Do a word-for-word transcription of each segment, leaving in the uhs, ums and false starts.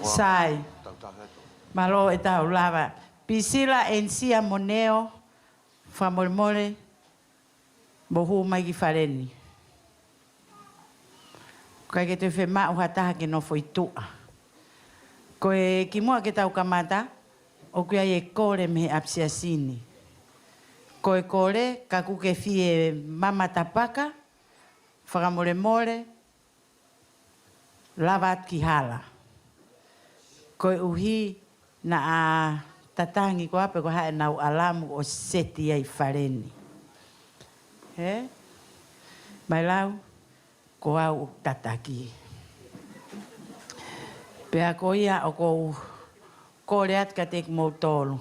Sai. Mālō ʻetau lava. Pisila Ensia Moneo, fakamolemole, mou hū mai ki fale ni. ʻOku ʻikai ke toe fiemaʻu ha taha ke nofo ʻi tuʻa. Ko e kimuʻa ke tau kamata, ʻoku ʻi ai e kole mei he ʻapisiasi ni. Ko e kole, ka ʻoku ke fie mamata paka, fakamolemole, lava atu ki hala. Koeʻuhi naʻa tatangi ko ē pe ko e hā ʻenau ʻalamu ʻo seti ai fale ni. Hē? Mailau, ko au ʻoku tataki. Pea ko ia ʻoku ou kole atu kiate kimoutolu.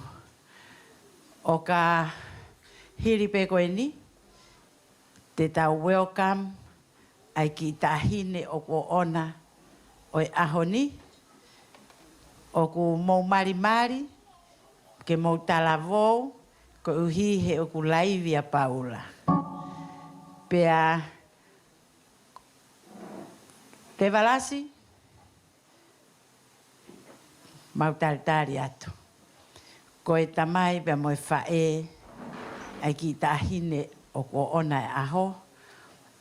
ʻO ka hili pē ko eni, te tau welcome ʻa e kiʻi taʻahine ʻoku ʻoʻona ʻo e ʻaho ni, ʻoku mou malimali ke mou talavou, koeʻuhi he ʻoku laivi ʻa Paula. Pea, Levalasi, mau talitali atu. Ko e tamai pea mo e faʻē ʻa e kiʻi taʻahine ʻoku ʻoʻona e ʻaho,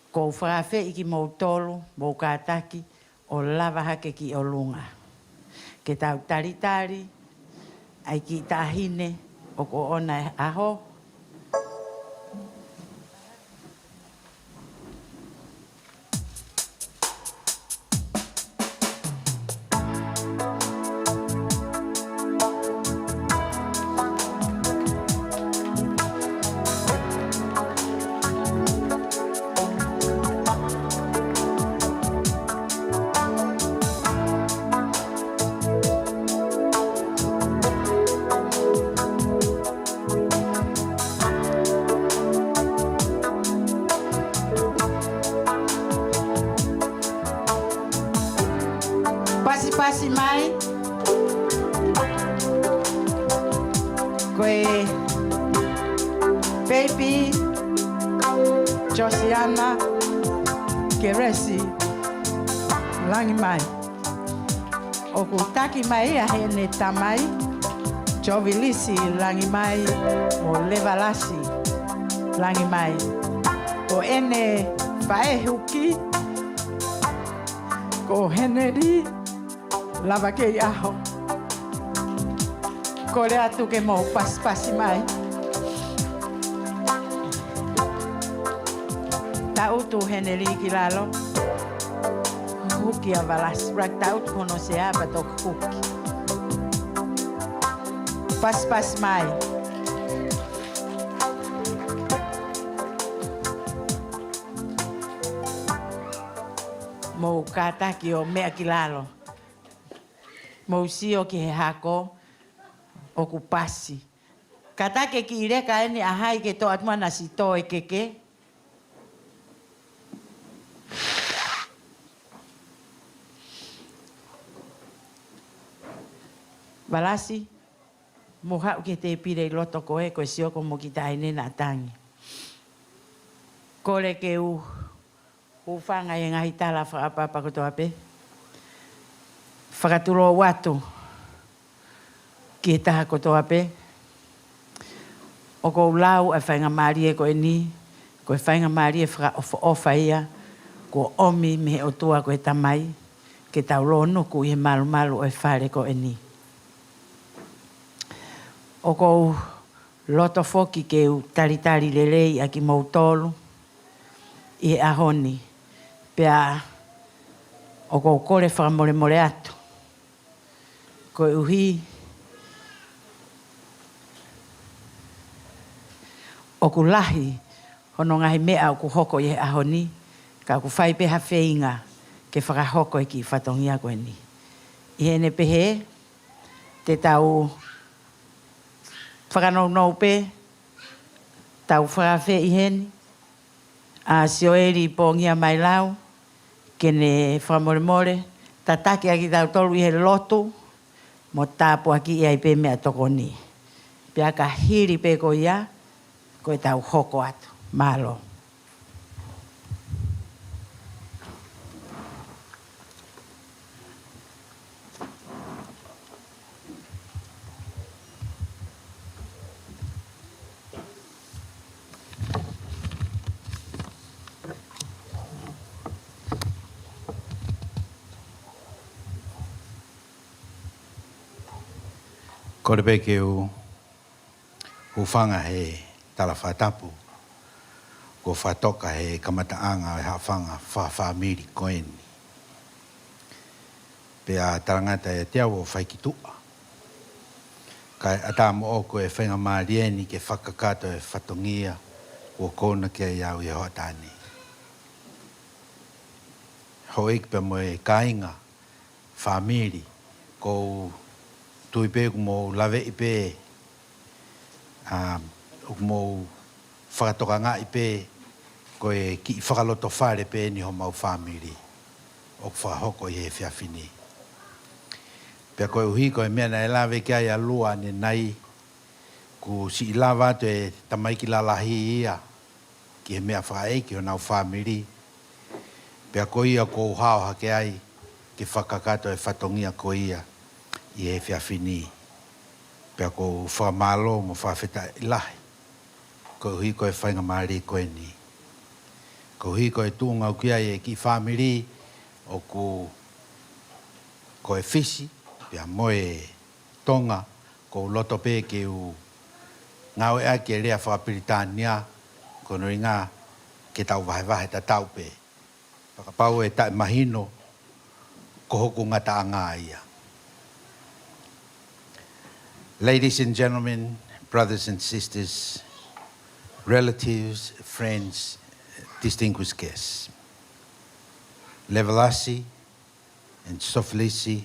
ʻoku ou fakaafeʻi kimoutolu, mou kātaki ʻo lava hake ki ʻolunga. Ke tau talitali ʻa e kiʻi taʻahine ʻoku ʻoʻona e ʻaho. Pasipasi mai. Ko e baby Josiana Keresi Langimai. ʻOku taki mai ia heʻene tamai, Jovilisi Langimai mo Levalasi Langimai. Ko ʻene faʻē huki, ko Heneli Lavakeiʻaho. Kole atu ke mou pasipasi mai. Tangutu Heneli ki lalo. Huki ʻa Valasi, rak tangutu hono sea pea toki huki. Pasipasi mai. Mou kātaki ʻo meʻa ki lalo. Mou sio ki he hako, ʻoku pasi. Kātaki e kiʻi leka eni ʻa hai ke toʻo atu mana si toe keke. Valasi, mou haʻu ki he tēpile ʻi loto ko ē, ko e sio ko mo ki taine naʻa tangi. Kole ke u hūfanga he ngaahi tala fakaʻapaʻapa kotoa pē. Fakatulou atu ki he taha kotoa pē. ʻOku ou lau ʻa e faingamālie ko eni, ko e faingamālie fakaʻofoʻofa ia, kuo ʻomi mei he ʻOtua ko e Tamai, ke tau lōnuku ʻi he malumalu ʻo e fale ko eni. ʻOku ou loto foki ke u talitali lelei ʻa kimoutolu ʻi he ʻaho ni, pea ʻoku ou kole fakamolemole atu. Koeʻuhi ʻoku lahi hono ngaahi meʻa ʻoku hoko ʻi he ʻaho ni, ka ʻoku fai pē ha feinga ke fakahoko e kiʻi fatongia ko eni. ʻI heʻene pehē, te tau fakanounou pē, tau fakaafeʻi heni ʻa Sioeli Pongia Mailau, ke ne fakamolemole tataki ʻa kitautolu ʻi he lotu, mo tāpuakiʻi ai pē meʻatokoni. Pea ka hili pē ko ia, ko e tau hoko atu. Mālō. Kole pē ke u hūfanga he tala fakatapu kuo fakatoka he kamataʻanga ʻo e haʻofanga fakafāmili ko eni. Pea talangata ʻiate au ʻo fai ki tuʻa. Kae ʻatā moʻoku e faingamālie ni ke fakakakato e fatongia kuo kona ki ai au ʻi he hoʻatā ni. Houʻeiki pea mo e kāinga, fāmili, ʻoku ou tui pē ʻoku mou laveʻi pē, ʻa, ʻoku mou fakatokangaʻi pē, ko e kiʻi fakalotofale pē eni homau fāmili ʻoku fakahoko ʻi he efiafi ni. Pea koeʻuhi ko e meʻa naʻe lave ki ai ʻa Lua ʻanenai, kuo siʻi lava atu e tamaiki lalahi ia ki he meʻa fakaʻeiki honau fāmili. Pea ko ia ʻoku ou hao hake ai ke fakakakato e fatongia ko ia ʻi he efiafi ni. Pea ʻoku ou fakamālō mo fakafetaʻi lahi koeʻuhi ko e faingamālie ko eni. Koeʻuhi ko e tuʻunga ʻoku ʻi ai e kiʻi fāmili ʻoku, ko e Fisi pea mo e Tonga, ʻoku ou loto pē ke u ngāueʻaki e lea fakapilitānia, ko hono ʻuhinga ke tau vahevahe tatau pē. Fakapapau ʻe taʻemahino ko hoku ngataʻanga ia. Ladies and gentlemen, brothers and sisters, relatives, friends, distinguished guests. Levelasi and Sovelisi,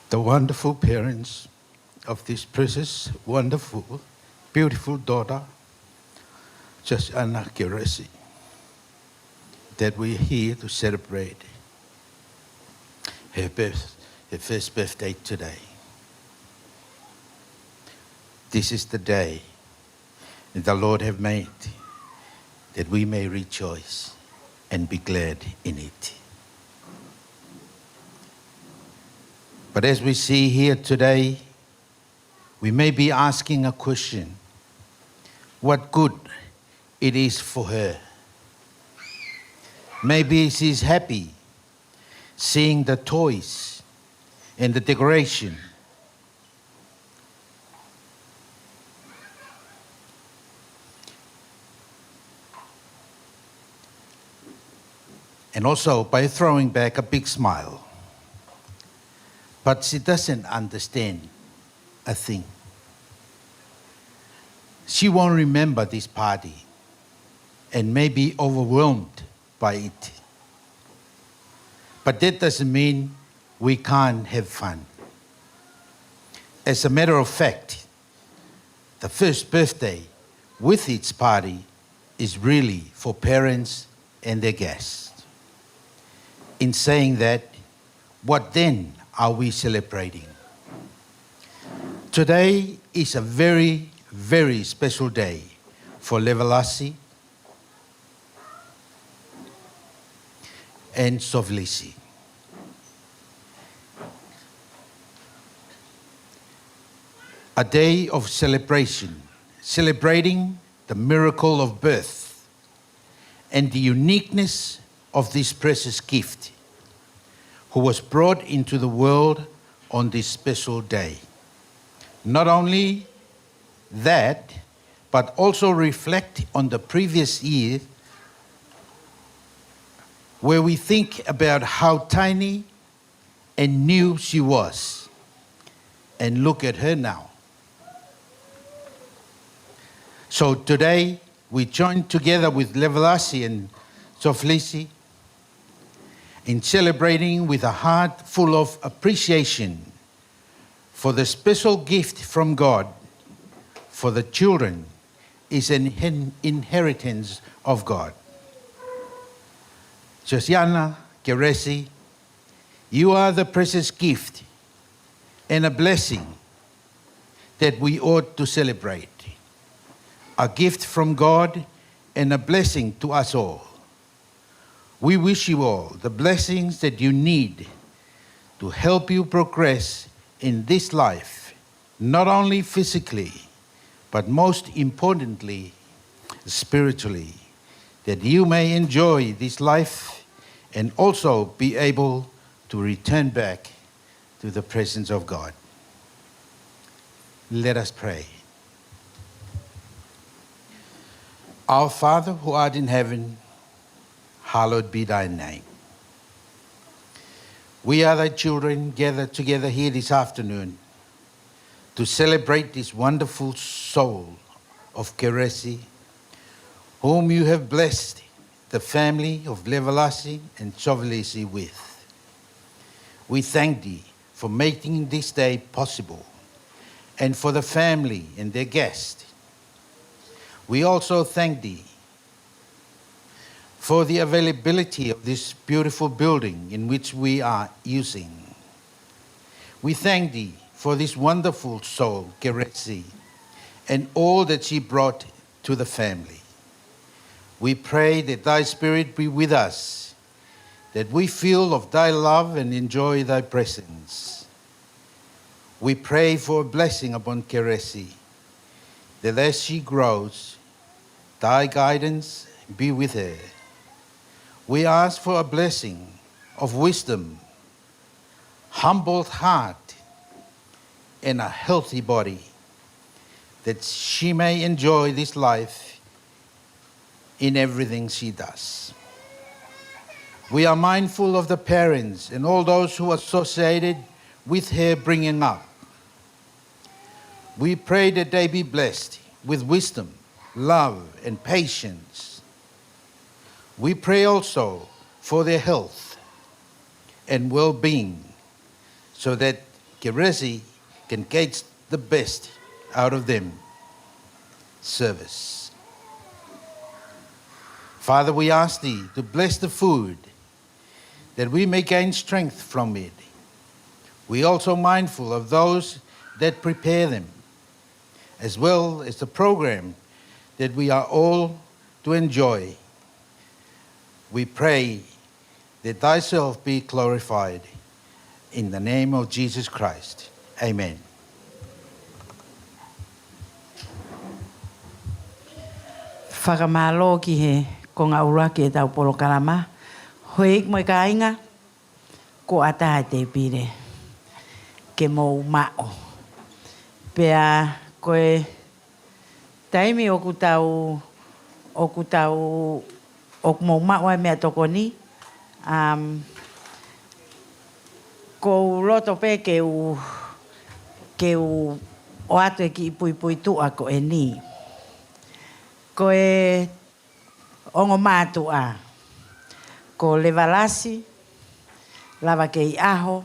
the wonderful parents of this precious, wonderful, beautiful daughter, Josiana Keresi, that we are here to celebrate her birth, her first birthday today. This is the day the Lord have made, that we may rejoice and be glad in it. But as we see here today, we may be asking a question, what good it is for her? Maybe she's happy seeing the toys and the decoration. And also by throwing back a big smile. But she doesn't understand a thing. She won't remember this party and may be overwhelmed by it. But that doesn't mean we can't have fun. As a matter of fact, the first birthday with its party is really for parents and their guests. In saying that, what then are we celebrating? Today is a very, very special day for Levelasi and Sovelisi. A day of celebration, celebrating the miracle of birth and the uniqueness of this precious gift, who was brought into the world on this special day. Not only that, but also reflect on the previous year, where we think about how tiny and new she was. And look at her now. So today, we join together with Levelasi and Sovelisi in celebrating with a heart full of appreciation for the special gift from God for the children is an in-, inheritance of God. Josiana Keresi, you are the precious gift and a blessing that we ought to celebrate. A gift from God and a blessing to us all. We wish you all the blessings that you need to help you progress in this life, not only physically, but most importantly, spiritually, that you may enjoy this life and also be able to return back to the presence of God. Let us pray. Our Father who art in heaven, hallowed be thy name. We are thy children gathered together here this afternoon to celebrate this wonderful soul of Keresi, whom you have blessed the family of Levalasi and Chovilisi with. We thank thee for making this day possible and for the family and their guests. We also thank thee for the availability of this beautiful building in which we are using. We thank thee for this wonderful soul, Keresi, and all that she brought to the family. We pray that thy spirit be with us, that we feel of thy love and enjoy thy presence. We pray for a blessing upon Keresi, that as she grows, thy guidance be with her. We ask for a blessing of wisdom, humbled heart, and a healthy body, that she may enjoy this life in everything she does. We are mindful of the parents and all those who associated with her bringing up. We pray that they be blessed with wisdom, love, and patience. We pray also for their health and well-being, so that Keresi can get the best out of them service. Father, we ask thee to bless the food, that we may gain strength from it. We also mindful of those that prepare them, as well as the program that we are all to enjoy. We pray that thyself be glorified. In the name of Jesus Christ. Amen. Fakamālō ki he konga ʻuluaki ʻetau polokalama. Houʻeiki mo e kāinga, ko ʻatā e tēpile ke mou maʻu. Pea ko e taimi ʻoku tau, ʻoku tau, ʻoku mou maʻu ai e meʻatokoni, um, ʻoku ou loto pē ke u, ke u ʻoatu e kiʻi puipuituʻa ko eni. Ko e ongo mātuʻa ko Levalasi Lavakeiʻaho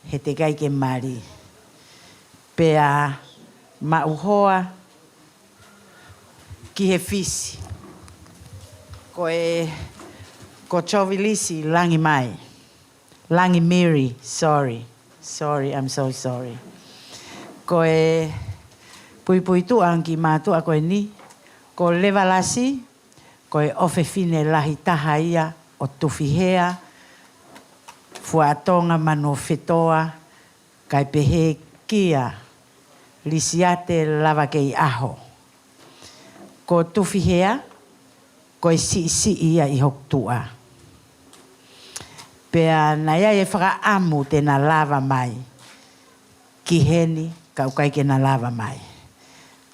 Hetekai ke mali. Pea maʻu hoa ki he Fisi. Ko e, ko Chovilisi Langi mai. Langi Miri, sorry. Sorry, I'm so sorry. Ko e puipuituʻa ʻa e kiʻi mātuʻa ko eni, ko Levalasi, ko e ʻofefine lahi taha ia ʻo Tufihea Fuatonga Manuofetoa, kae pehē kia Lisiate Lavakeiʻaho. Ko Tufihea, ko e siʻisiʻi ia ʻi hoku tuʻa. Pea naʻe ʻi ai e fakaʻamu te na lava mai ki heni, ka ʻoku ʻikai ke na lava mai.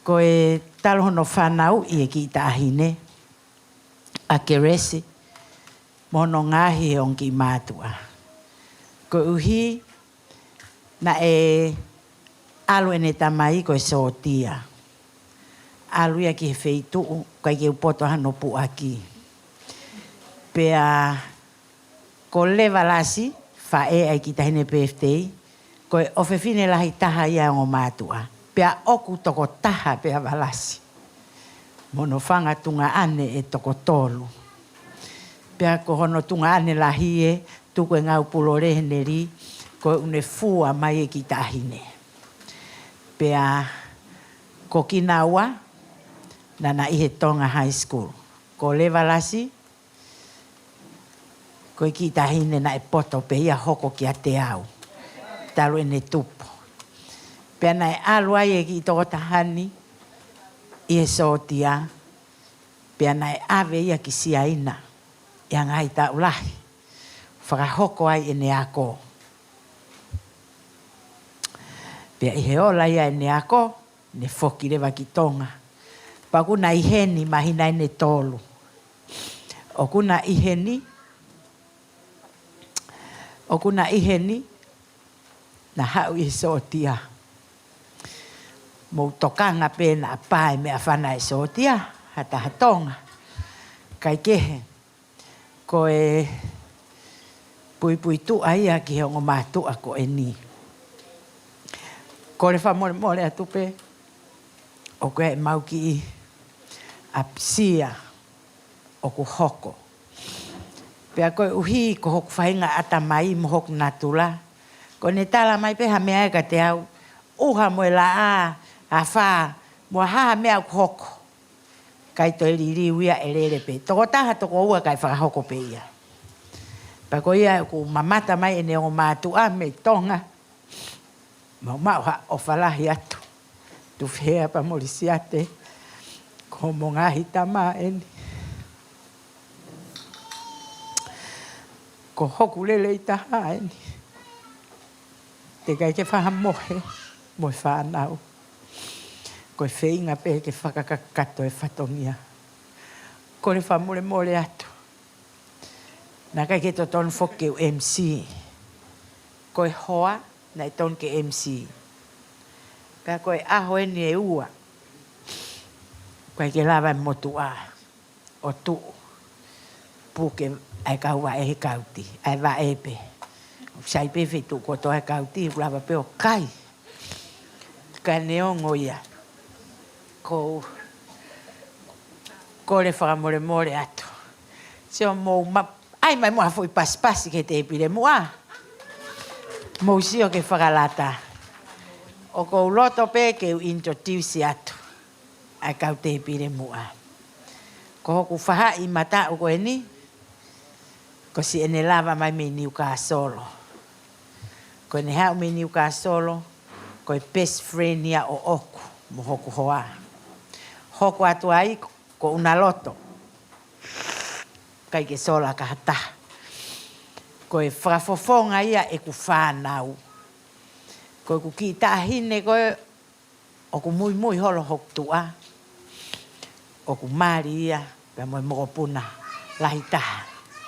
Ko e talu hono fanauʻi e kiʻi taʻahine, ʻa Keresi, mo hono ngaohi ʻe he ongo kiʻi mātuʻa. Koeʻuhi naʻe ʻalu ʻene tamai ko e sōtia. ʻAlu ia ki he feituʻu, ʻikai ke u poto hano puʻaki. Pea ko Levalasi, faʻē ʻa e kiʻi taʻahine birthday, ko e ʻofefine lahi taha ia ʻa e ongo mātuʻa. Pea ʻoku toko taha pē ʻa Valasi mo hono fanga tuongaʻane ʻe toko tolu. Pea ko hono tuongaʻane lahi ē, tuku e ngāue pulelei heni, koeʻuhi ne fua mai e kiʻi taʻahine. Pea ko kinaua, naʻá na ʻi he Tonga High School. Ko Levalasi, ko e kiʻi taʻahine naʻe poto pē ia hoko kiate au, talu ʻene tupu. Pea naʻe ʻalu ai e kiʻi tokotaha ni ʻi he sōtia, pea naʻe ʻave ia ki Siaina ʻi ha ngaahi taʻu lahi, fakahoko ai ʻene ako. Pea ʻi he ola ia ʻene ako, ne foki leva ki Tonga. Pea ʻoku na ʻi heni māhina ʻe tolu. ʻOku na ʻi heni, ʻoku na ʻi heni, na haʻu ʻi he sōtia. Mou tokanga pē naʻa pā e meʻafana ʻa e sōtia, ha taha Tonga. Kae kehe, ko e puipuituʻa ia ki he ongo mātuʻa ko eni. Kole fakamolemole atu pē, ʻoku ʻi ai ʻemau kiʻi ʻapisia ʻoku hoko. Pea koeʻuhi ko hoku faʻahinga ʻatamai mo hoku natula, ko ʻene tala mai pē ha meʻa ia kiate au, ʻuha mo e laʻā, afā, mo ha meʻa ʻoku hoko. ʻIkai toe liliu ia, ʻe lele pē. Tokotaha, tokoua, kae fakahoko pē ia. Pea ko ia ʻoku mamata mai ʻene ongo mātuʻa mei Tonga, mau maʻu ha ʻofa lahi atu. Tufea pea mo Lisiate, ko homo ngaahi tama eni. Ko hoku lelei taha eni. Teʻeki ai ke fakamohe mo e fānau. Ko e feinga pē ke fakakakato e fatongia. Kole fakamolemole atu. Naʻe ʻikai ke totonu foki ke u M C. Ko e hoa, naʻe tonu ke M C. Pea ko e ʻaho eni ʻe ua, ʻikai ke lava e motuʻa ʻo tuʻu. Puke ai e kau vaʻe he kauti, ʻa e vaʻe pē. Sai pē feituʻu kotoa e kauti, ʻoku lava pē ʻo kai. Ka neongo ia, kou kole fakamolemole atu. Sio, mou ma-, ʻai mai muʻa ha foʻi pasipasi ki he tēpile muʻa. Mou sio ki he fakalata. ʻOku ou loto pē ke u introduce atu ʻa e kau tēpile muʻa. Ko hoku faʻahi mataʻu ko eni, ko siʻene lava mai mei Niukasolo. Ko ʻene haʻu mei Niukasolo, ko e best friend ia ʻoʻoku mo hoku hoa. Hoko atu ai ko ʻUnaloto. ʻIkai ke sola ki ha taha. Ko e fakafofonga ia ʻeku fānau. Ko ʻeku kiʻi taʻahine ko ē ʻoku muimui holo hoku tuʻa, ʻoku mali ia pea mo e mokopuna lahi taha,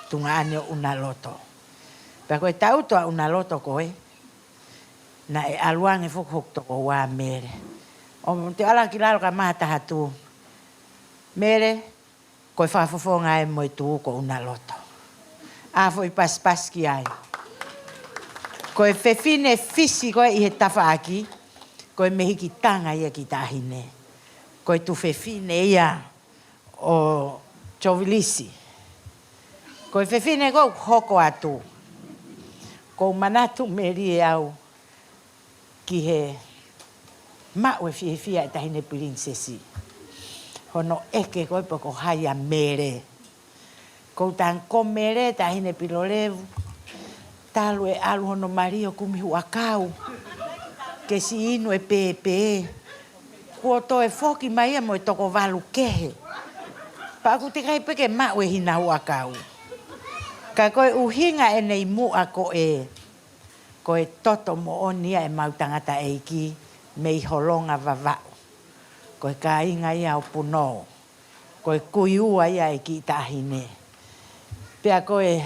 tuongaʻane ʻo ʻUnaloto. Pea ko e taʻutu ʻa ʻUnaloto ko ē, naʻe ʻalu ange foki hoku tokoua Mele. ʻO te ala ki lalo kae ʻomai ha taha tu. Mele, ko e fakafofonga ē mo e tu ko ʻUnaloto. ʻA e foʻi pasipasi ki ai. Ko e fefine Fisi ko ē ʻi he tafaʻaki, ko e mehikitanga ia e kiʻi taʻahine. Ko e tuofefine ia ʻo Jovilisi. Ko e fefine ko ē ʻoku hoko atu, kou manatu melie au ki he maʻu e fiefia e taʻahine pilinisesi. Hono ʻeke ko ē pe ko hai ʻa Mele. Kou talaange ko Mele, taʻahine Pilolevu. Talu e ʻalu hono mali ʻo kumi huʻakau ke siʻi inu e pēpē, kuo toe foki mai ia mo e toko valu kehe. Pea ʻoku teʻeki ai pē ke maʻu e hina huʻakau. Ka ko e ʻuhinga ʻene ʻi muʻa ko ē, ko e toto moʻoni ia ʻemau tangataʻeiki mei Holonga, Vavaʻu. Ko e kāinga ia ʻo Punou. Ko e kui ua ia e kiʻi taʻahine. Pea ko e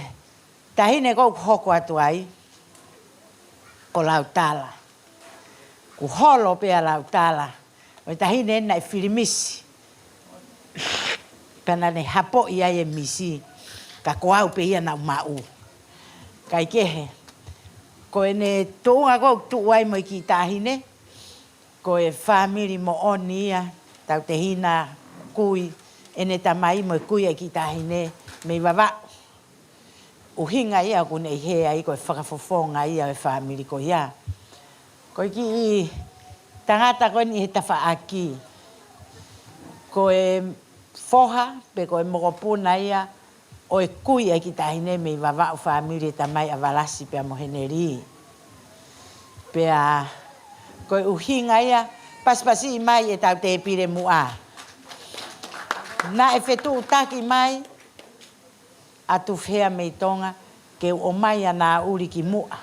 taʻahine ko ē ʻoku hoko atu ai, ko Lautala. Kuo holo pē ʻa Lautala. ʻO e taʻahine naʻe fili misi. Pea naʻa ne hapoʻi ai e misi. Ka ko au pē ia naʻa ku maʻu. Kae kehe, ko ʻene tuʻunga ko ē ʻoku tuʻu ai mo e kiʻi taʻahine, ko e fāmili moʻoni ia, tautehina, kui ʻene tamai mo e kui e kiʻi taʻahine mei Vavaʻu. ʻUhinga ia ʻoku ne ʻi hē ai, ko e fakafofonga ia e fāmili ko ia. Ko e kiʻi tangata ko eni he tafaʻaki, ko e foha pe ko e mokopuna ia ʻo e kui e kiʻi taʻahine mei Vavaʻu, fāmili e tamai ʻa Valasi pea mo Heneli. Pea ko e ʻuhinga ia, pasipasiʻi mai e tau tēpile muʻa. Naʻe fetuʻutaki mai ʻa Tufea mei Tonga ke u ʻomai ʻa Nauli ki muʻa.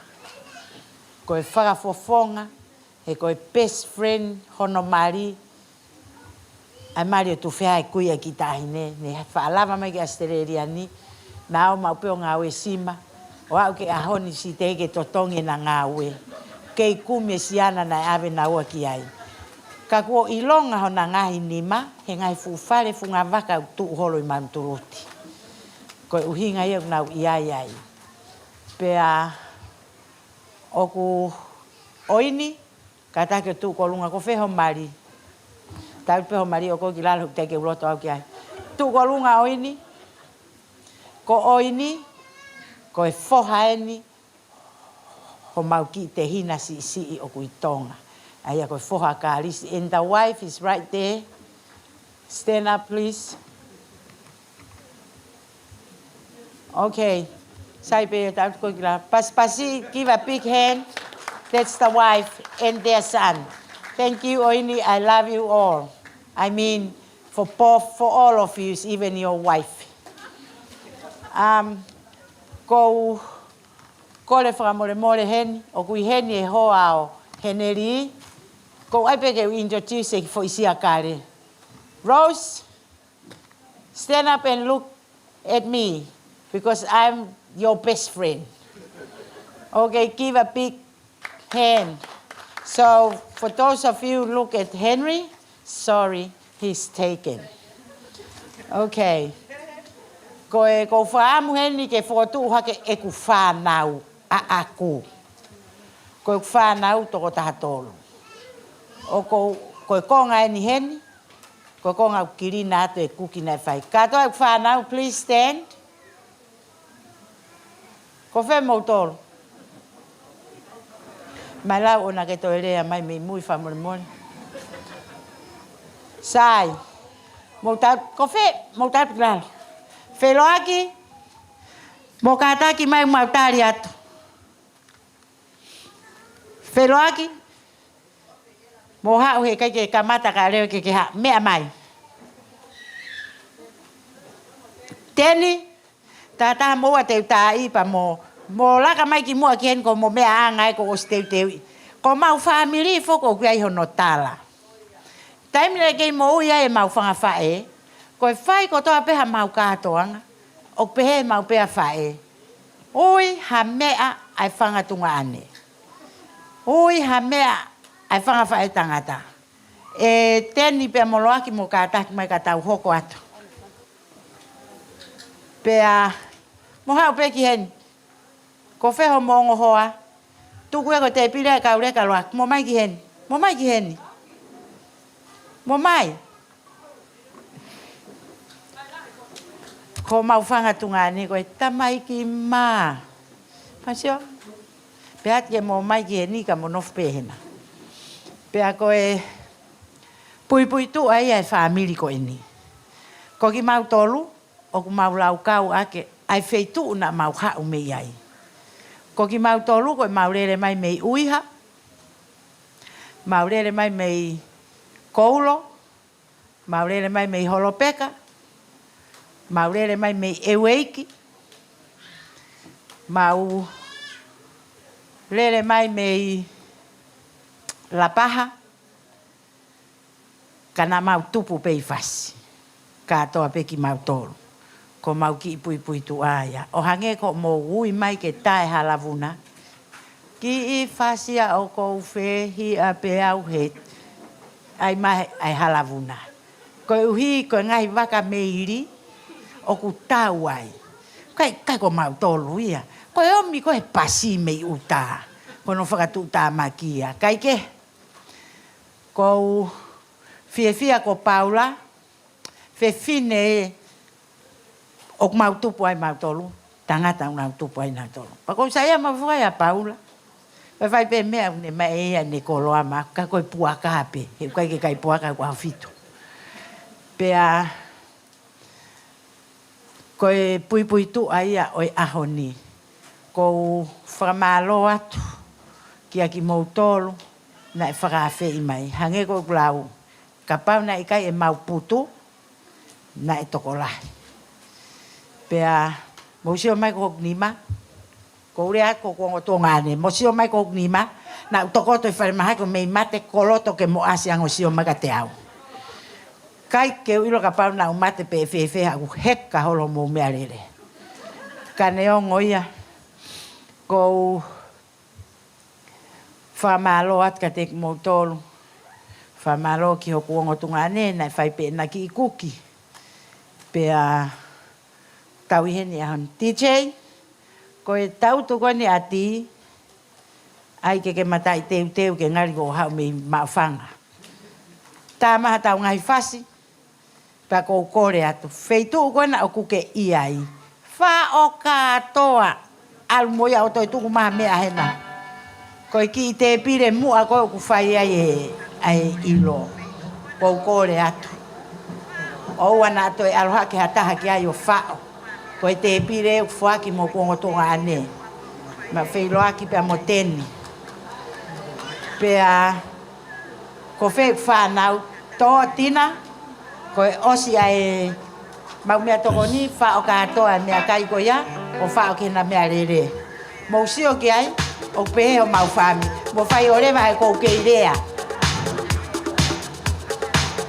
Ko e fakafofonga He ko e best friend hono mali, ʻa e mali ʻo Tufea, e kui ʻa e kiʻi taʻahine, ne faʻa lava mai ki ʻAositelēlia ni, naʻa mau pē ʻo ngāue sima, ʻo aʻu ki he ʻaho ni siʻi teʻeki ke totongi ʻena ngāue. Kei kumi e siana naʻe ʻave naua ki ai. Ka kuo ʻilonga hona ngaahi nima, he ngaahi fuʻu fale funga vaka ʻoku tuʻu holo ʻi Mount Druitt. Ko e ʻuhinga ia ʻoku nau ʻi ai ai. Pea ʻoku ʻoini, kātaki ʻo tuʻu ki ʻolunga. Ko fē ho mali? Tau pē ho mali ʻoku ʻi lalo, teʻeki ke u loto au ki ai. Tuʻu ki ʻolunga ʻoini. Ko ʻoini, ko e foha eni homau kiʻi tehina siʻisiʻi ʻoku ʻi Tonga. ʻA ia ko e foha Kalisi. And the wife is right there. Stand up, please. Okay. Sai pē, tau ko kila. Pasipasi, give a big hand. That's the wife and their son. Thank you, ʻoini. I love you all. I mean, for both, for all of you, even your wife. Um, ʻoku ou kole fakamolemole heni, ʻoku ʻi heni e hoa ʻo Heneli. ʻOku ou ʻai pē ke u introduce e kiʻi foʻi siakale. Rose, stand up and look at me, because I'm your best friend. Okay, give a big hand. So, for those of you look at Henry, sorry, he's taken. Okay. Ko e, ʻoku ou fakaʻamu heni ke fokotuʻu hake ʻeku fānau ʻaʻaku. Ko ʻeku fānau toko taha tolu. ʻOku ou, ko e konga eni heni, ko e konga ʻoku kilina atu e kuki naʻe fai. Kātoa ʻeku fānau, please stand. Ko fē moutolu? Mai lau ʻona ke toe lea mai mei mui fakamolemole. Sai. Mou tau, ko fē, mou tau ki lalo. Feloaki, mou kātaki mai mau tali atu. Feloaki, mou haʻu he ʻikai ke kamata ka leo ke ke haʻu. Meʻa mai. Teni, tātā mou ʻa teu tāʻi pea mou, mou laka mai ki muʻa ki heni ko mo meʻa anga e ko ʻosi teuteuʻi. Ko mau fāmili foki ʻoku ʻi ai hono tala. Taimi naʻe kei moʻui ai e mau fanga faʻē, ko e fai kotoa pē ha mau kātoanga, ʻoku pehē mau pea faʻē. Ui ha meʻa ʻa e fanga tuongaʻane. Ui ha meʻa ʻa e fanga faʻētangata. ʻE Teni pea mo Loaki mou kātaki mai ka tau hoko atu. Pea, mou haʻu pē ki heni. Ko fē hoʻomo ongo hoa? Tuku ia ko e tēpile ʻa e kau leka, Loaki. Mou mai ki heni. Mou mai ki heni. Mou mai. Ko mau fanga tuongaʻane ko e tamaiki mā. Pasio. Pea ʻatā ke mou mai ki heni ka mou nofo pē hena. Pea ko e puipuituʻa ia e fāmili ko eni. Ko kimautolu, ʻoku mau laukau ʻaki ʻa e feituʻu naʻa mau haʻu mei ai. Ko kimautolu, ko e mau lele mai mei ʻUiha, mau lele mai mei Koulo, mau lele mai mei Holopeka, mau lele mai mei ʻEueiki, mau lele mai mei Lapaha, ka naʻa mau tupu pē ʻi Fasi. Kātoa pē kimautolu. Ko mau kiʻi puipuituʻa ia. ʻO hangē ko hoʻomou ui mai ke tā e halavuna. Kiʻi Fasi ʻa ʻoku ou fehiʻa pē au he ʻai mai ʻa e halavuna. Koeʻuhi ko e ngaahi vaka meili ʻoku tau ai. ʻIkai, ʻikai ko mautolu ia. Ko e ʻomi ko e pasi mei ʻuta. Ko hono fakatuʻutāmaki ia. ʻIkai ke. ʻOku ou fiefia ko Paula, fefine ʻoku mau tupu ai mautolu, tangata ʻoku nau tupu ai nautolu. Pea ʻoku ou saiʻia maʻu foki ʻia Paula. Pea fai pē meʻa ʻoku ne maʻu ʻe ia ʻene koloa maʻaku, ka ko e puaka pē, he ʻoku ʻikai ke kai puaka, ʻoku ʻaho fitu. Pea ko e puipuituʻa ia ʻo e ʻaho ni. ʻOku ou fakamālō atu kia kimoutolu naʻe fakaafeʻi mai. Hangē ko ʻeku lau, kapau naʻe ʻikai ʻemau putu, naʻe tokolahi. Pea mou sio mai ko hoku nima, ʻoku ou lea ko hoku ongo tuongaʻane, mou sio mai ko hoku nima, Naʻá ku tokoto ʻi falemahaki ʻo mei mate, koloto ke mo ʻasi ange ʻo sio mai kiate au. ʻIkai ke u ʻilo kapau naʻá ku mate pe ʻe fēfē, haʻaku heka holo mo meʻalele. Ka neongo ia, ʻoku ou fakamālō atu kiate kimoutolu. Fakamālō ki hoku ongo tuongaʻane, naʻe fai pē ʻena kiʻi kuki. Pea tau ʻi heni ʻaho ni. D J, ko e tau tuku eni ʻa Tī, ʻai ke ke mataʻi teuteu ke ngali kuo haʻu mei Maʻufanga. Tā mai haʻatau ngaahi fasi, pea ʻoku ou kole atu. Feituʻu ko ena ʻoku ke ʻi ai, faʻo kātoa, ʻalu mo ia ʻo toe tuku mai ha meʻa hena. Ko e kiʻi tēpile muʻa ko ē ʻoku fai ai e, ʻa e ʻilo. ʻOku ou kole atu. ʻOua naʻa toe ʻalu hake ha taha ki ai ʻo faʻo. Ko e tēpile ʻoku foaki mo hoku ongo tuongaʻane. Mo Feiloaki pea mo Teni. Pea ko fē ʻeku fānau, tō tina, ko e ʻosi ʻa e maʻu meʻatokoni, faʻo kātoa e meʻakai ko ia, ʻo faʻo ki heʻena meʻalele. Mou sio ki ai, ʻoku pehē homau fāmili. Mou fai ʻo leva he ʻoku ou kei lea.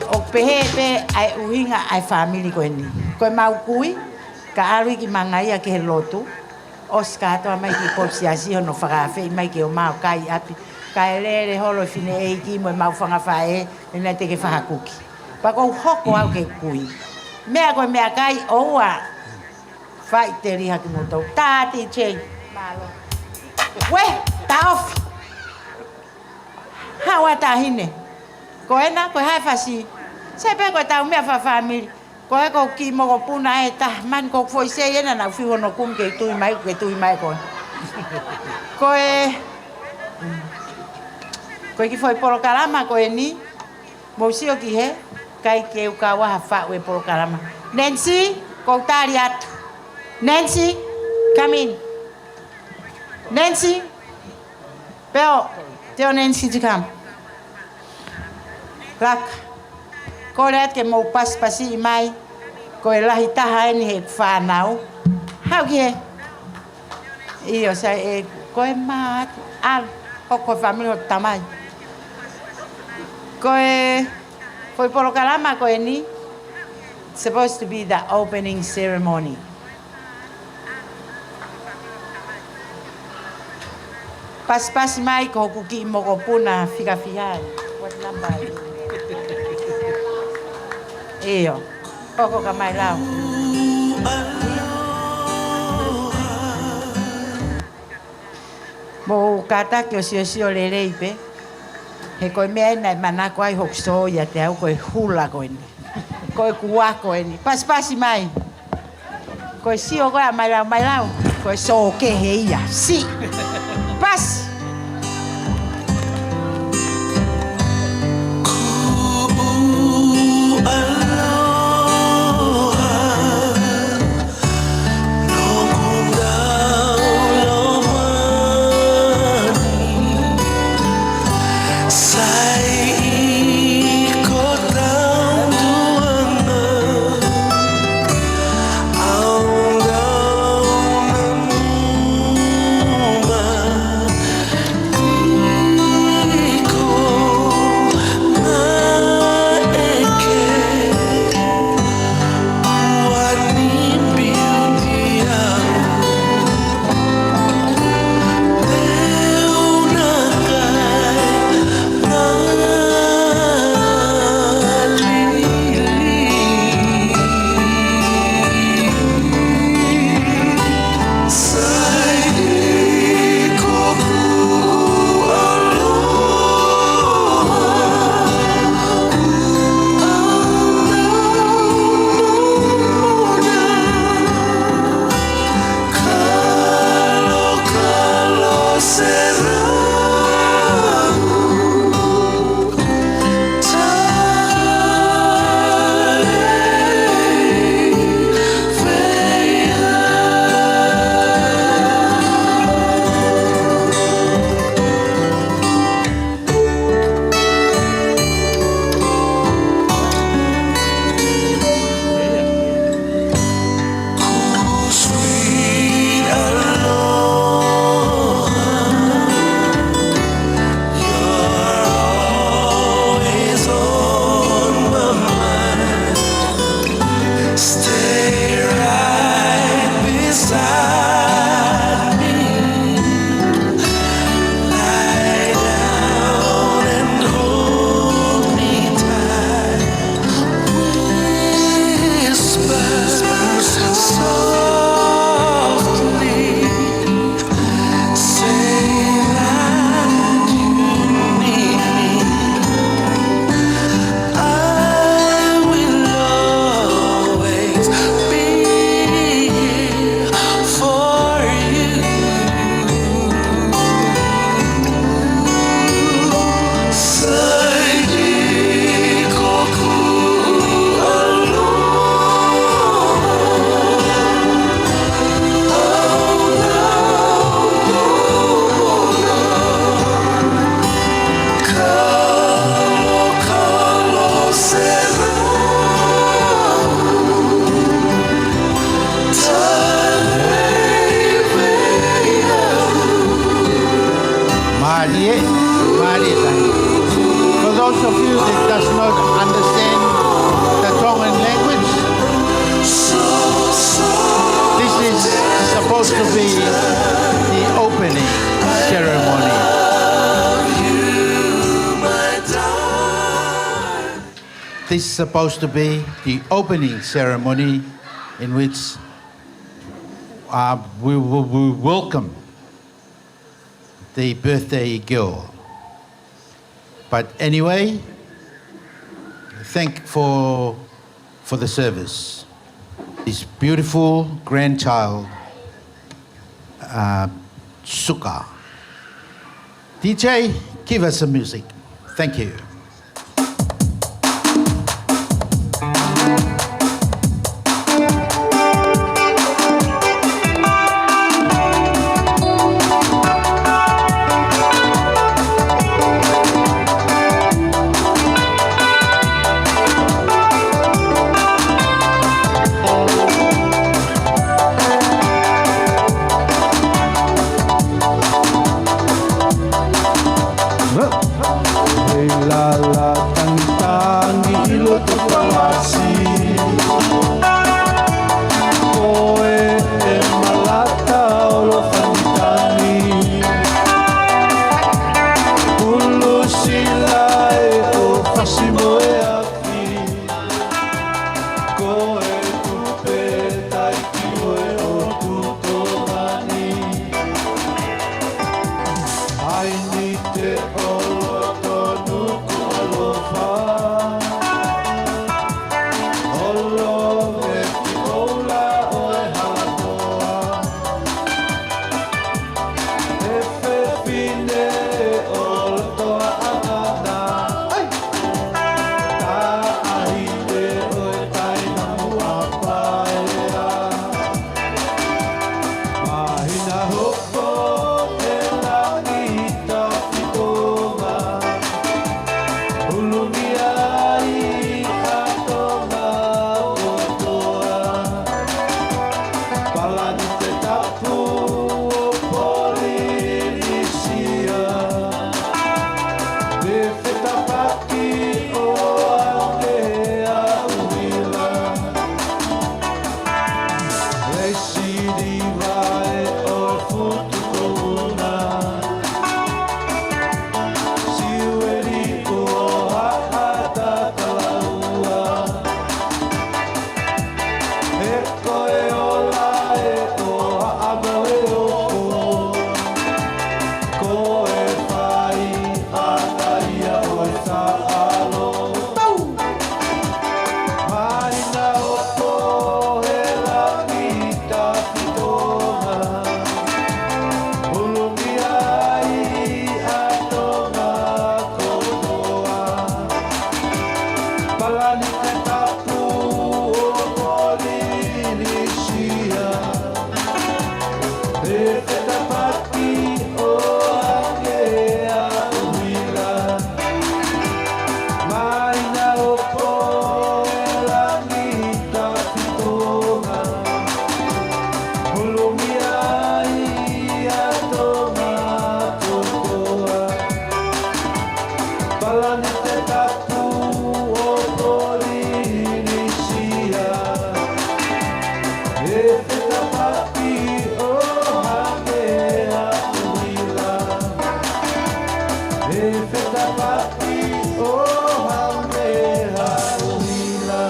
ʻOku pehē pē ʻa e ʻuhinga ʻa e fāmili ko eni. Ko ʻemau kui, ka ʻalu ʻi ki Mangaia ki he lotu, ʻosi kātoa mai ki potu siasi hono fakaafeʻi mai ke ō mai ʻo kai ʻi ʻapi. Kae lele holo e fineʻeiki mo ʻemau fanga faʻē, ʻe naʻe te ke fai ha kuki. Pea ʻoku ou hoko au ke kui. Meʻa ko e meʻakai ʻoua faʻiteliha kimoutolu. Tā D J. Mālō. Uē, tā ofi. Haʻu ā taʻahine. Ko ena, ko e hā e fasi? Sai pē ko ʻetau meʻa fakafāmili. Ko e ko e kiʻi mokopuna ē, tā, man ko foʻi sei ena naʻá ku fiu hono kumi ke tui mai, ke tui mai ko ē. Ko e, ko e kiʻi foʻi polokalama ko eni, mou sio ki hē, ʻikai ke u kau ai ha faʻu e polokalama. Nancy, ʻoku ou tali atu. Nancy, come in. Nancy, Peo, tell Nancy to come. Laka, kole atu ke mou pasipasiʻi mai, ko e lahi taha eni he fānau. Haʻu ki hē. ʻIo, sai ē, ko e mā atu, ʻalu, ʻo ko e fāmili ʻo tamai. Ko e foʻi polokalama ko eni, supposed to be the opening ceremony. Pasipasi mai ko hoku kiʻi mokopuna fika fiha ē. What number are you? ʻIo. Hoko ka mai lau. Mou kātaki ʻo siosio lelei pē. He ko e meʻa eni naʻe manako ai hoku sō ʻiate au ko e hula ko eni. Ko e kua ko eni. Pasipasi mai. Ko e sio ko ē ʻa Mailau, Mailau. Ko e sō kehe ia. Siʻi. Pasi. Supposed to be the opening ceremony. This is supposed to be the opening ceremony in which, uh, we, we, we welcome the birthday girl. But anyway, thank for, for the service. This beautiful grandchild, uh, Suka. D J, give us some music. Thank you. Hei lala tangitangi ʻi loto palasi. Ko e malata ʻo Lofanitani. Ulusila e ʻo Fasi mo e afi. Ko e tupe taiki ʻo e ʻo Tutovani. ʻAi ni te ʻolo tonu ku ʻalofa. ʻOlo e ki oula ʻo e halakoa. E fefine ʻo loto ʻaʻana. ʻAi. Taʻahine ʻo e taina mua paea. Māhina hopo e langi tafitonga. Hulumia ai ʻa Tonga kotoa. Palani te tapu ʻo Polinisia. Te fetapaki ʻo Angea ʻUhila. Lei siliva e ʻo Futukouna. Siueli ʻo Haʻatatalaua. He ko e ola e ʻo Haʻamau e ʻoku. Ko e fai ʻa ia ʻo e taʻalo. Māhina hopo e langi tafitonga. Hulumia ai ʻa Tonga kotoa. Palani te tapu ʻo Polinisia. E fetapaki ʻo Angea ʻUhila. Māhina hopo e langi tafitonga. Hulumia ai ʻa Tonga kotoa. Palani te tapu ʻo Polinisia. E fetapaki ʻo Angea ʻUhila. E fetapaki ʻo Angea ʻUhila.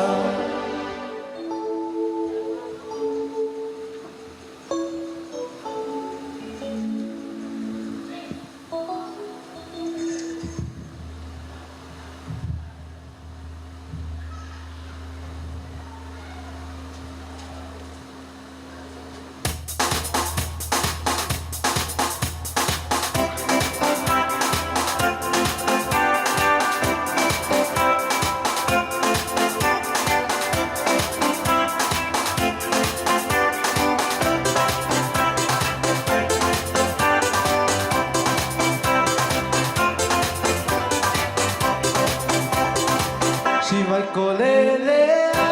Siʻi vai ko Lelea,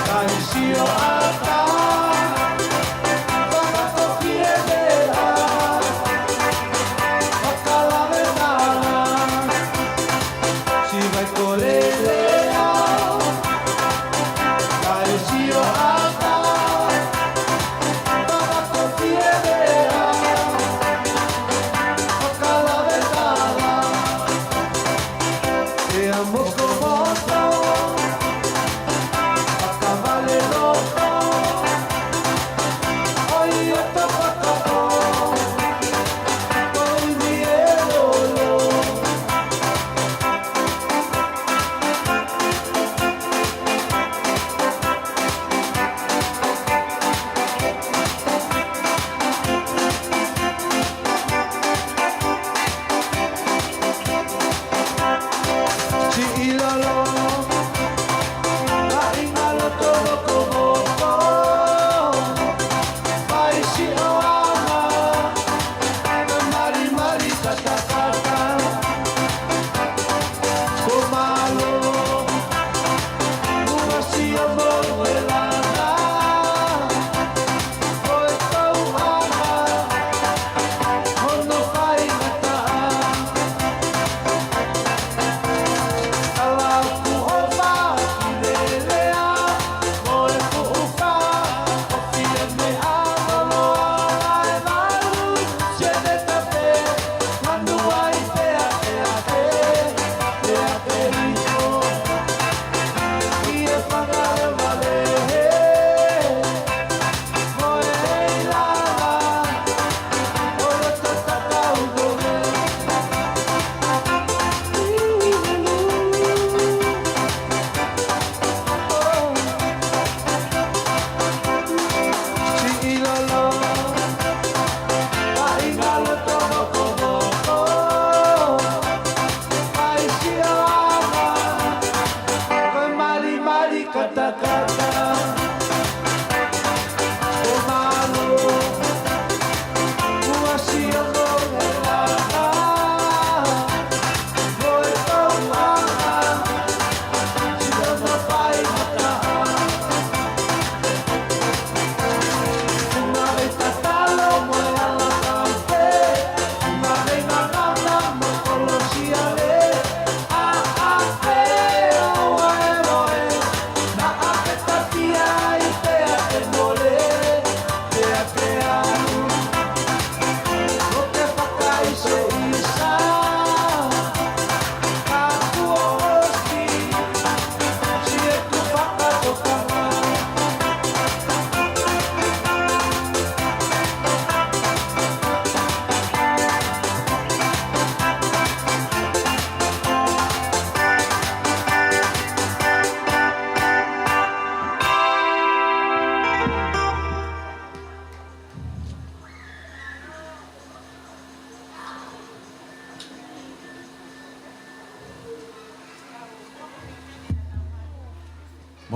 kae sio ʻatā, fakatoki e meʻa, fakalave mana. Siʻi vai ko Lelea, kae sio ʻatā,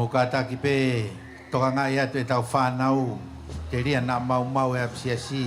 Kātaki pē tokangaʻi atu ʻetau fānau, telia naʻa maumau e ʻapisiasi.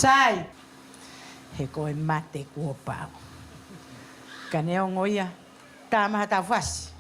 Sai, he ko e mate kuo pau. Ka neongo ia, tā mai haʻatau fasi.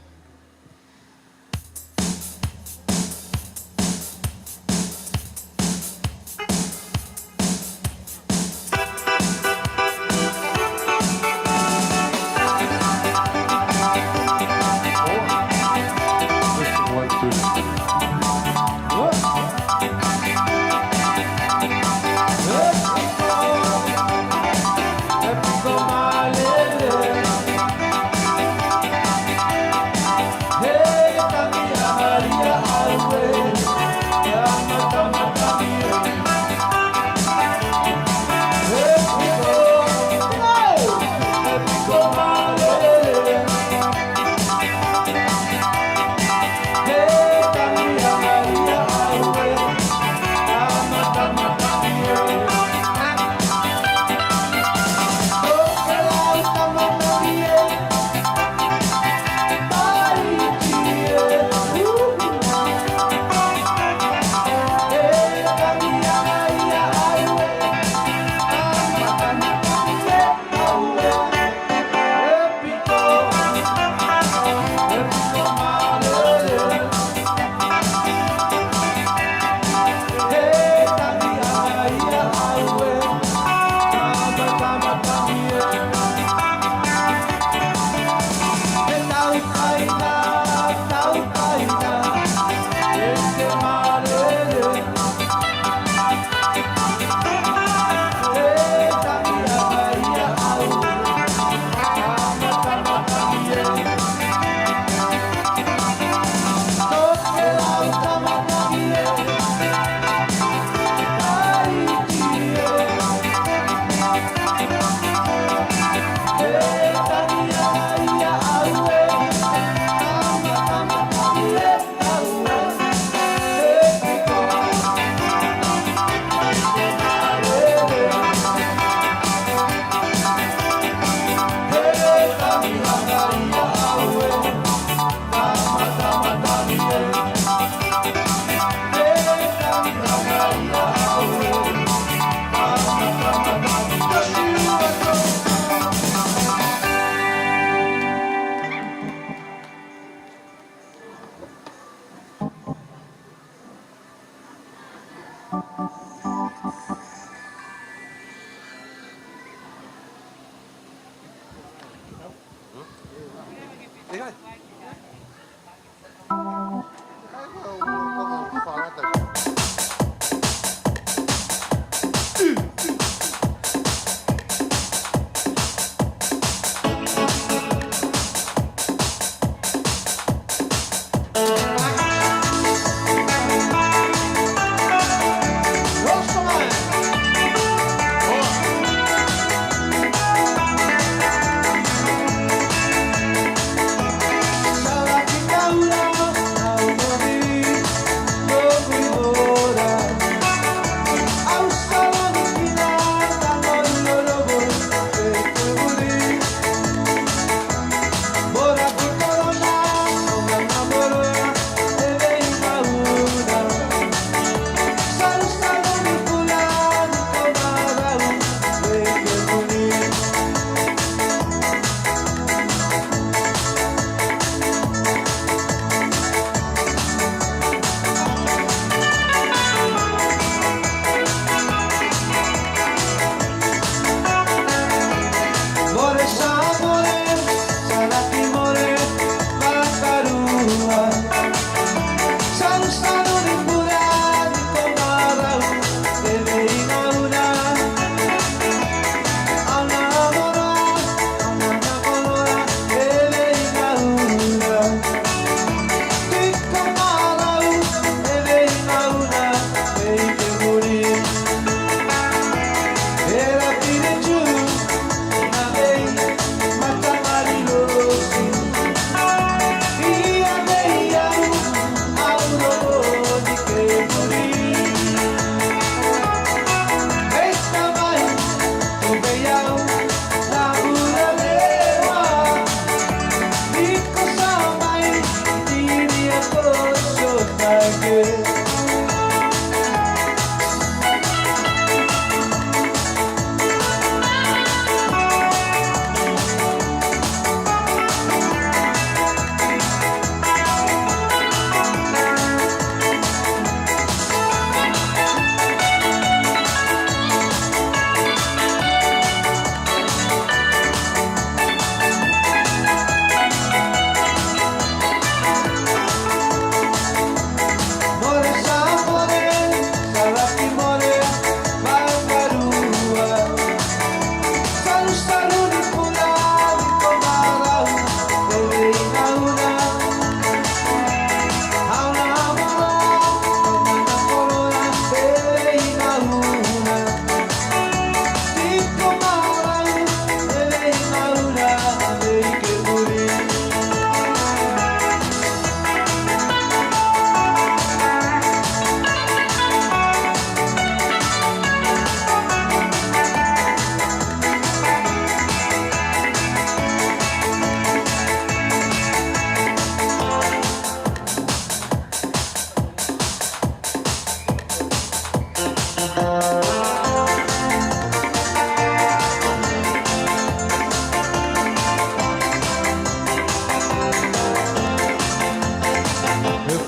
He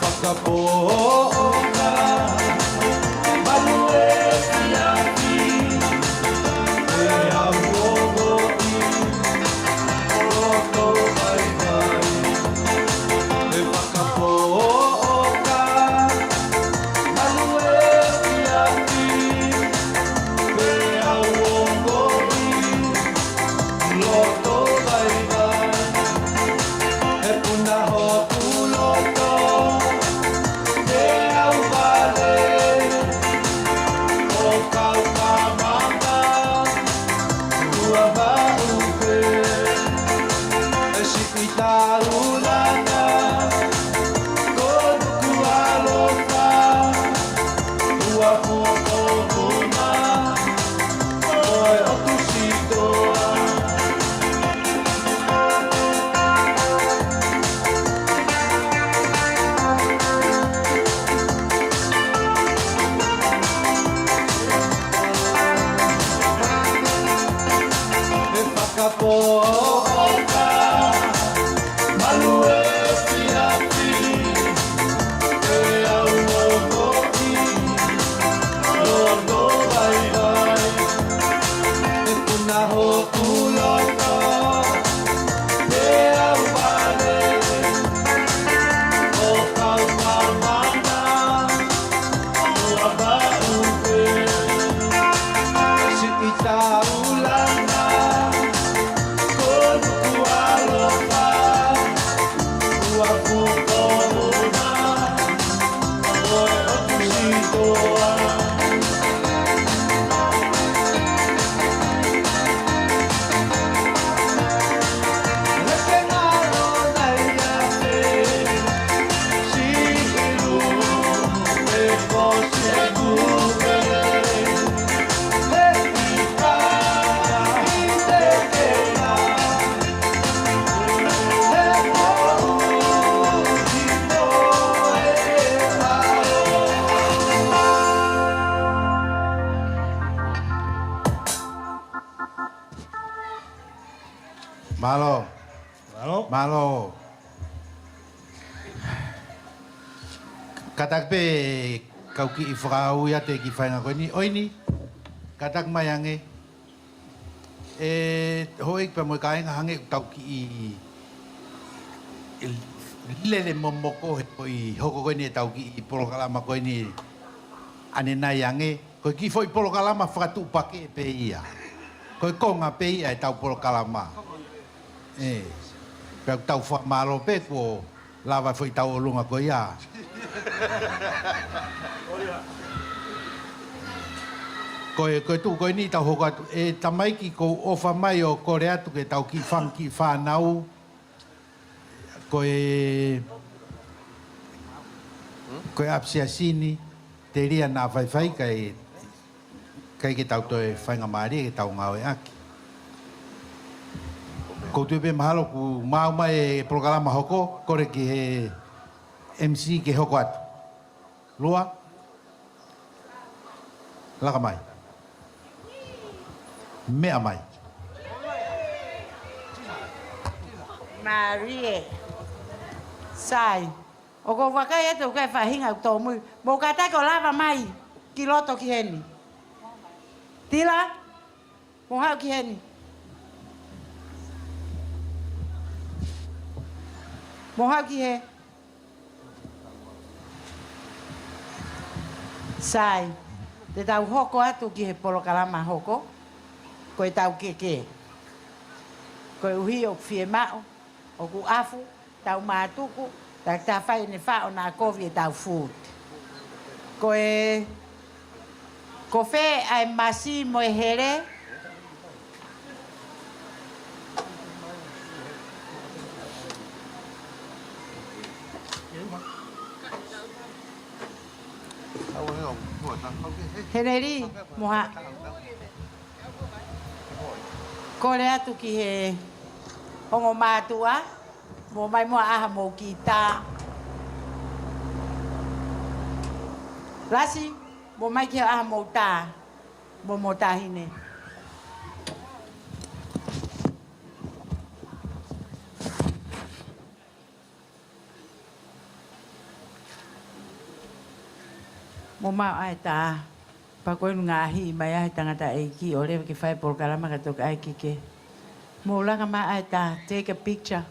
fakapoʻoka, malu e fiafi, e au ongoʻi, loto vaivai. He fakapoʻoka, malu e fiafi, e au ongoʻi, loto vaivai. He puna hoku loto, he au vale, ʻo kau ka mama, ua vaʻu pē. He siʻi taulanga, ko nuku alofa, ua fuʻu ʻomuna, ko e ʻotu sitoa. He fakapoʻoka, malu e fiafi, e au ongoʻi, loto vaivai. He puna hoku loto, he au vale, ʻo kau ka mama, ua vaʻu pē. Siʻi taulanga, ko nuku alofa, ua fuʻu ʻomuna, ko e ʻotu sitoa. Mālō. Mālō. Mālō. Kātaki pē kau kiʻi fakaui atu e kiʻi faʻahinga ko eni. ʻOi ni, kātaki mai ange. ʻE houʻeiki pea mo e kāinga, hangē ʻoku tau kiʻi lele momoko he ko e hoko ko eni ʻetau kiʻi polokalama ko eni ʻanenai ange. Ko e kiʻi foʻi polokalama fakatuʻupakē pē ia. Ko e konga pē ia ʻetau polokalama. ʻE, pea ʻoku tau fakamālō pē kuo lava foʻi tauʻolunga ko ia. Ko e, ko e tuʻu ko eni tau hoko atu. ʻE tamaiki, ʻoku ou ʻofa mai ʻo kole atu ke tau kiʻi fanga kiʻi fānau. Ko e, ko e ʻapisiasi ni, telia naʻa faifai kai, kai ke tau toe faingamālie ke tau ngāueʻaki. ʻOku ou tui pē mahalo kuo maʻu mai e polokalama hoko, kole ki he M C ke hoko atu. Lua. Laka mai. Meʻa mai. Mālie. Sai. ʻOku ou vakai atu ki he faʻahinga ʻoku tōmui. Mou kātaki ʻo lava mai ki loto ki heni. Tila. Mou haʻu ki heni. Mou haʻu ki he. Sai, te tau hoko atu ki he polokalama hoko, ko ʻetau keke. Koeʻuhi ʻoku fiemaʻu, ʻoku ʻafu, tau mātuku, takitaha fai ʻene faʻo naʻa kovi ʻetau food. Ko e, ko fē ʻa e masi mo e hele? Heneli, mo ha. Kole atu ki he ongo mātuʻa, mou ō mai muʻa ʻa ha mou kita. Lasi. Mou ō mai ki he ʻaho mou tā. Mou, mou tā hine. Mou maʻu ʻa e tā. Pea ko ʻeni ngaahi mai ʻa e tangataʻeiki ʻo leva ke fai polokalama ka toki ʻai keke. Mou laka mai ʻa e tā. Take a picture.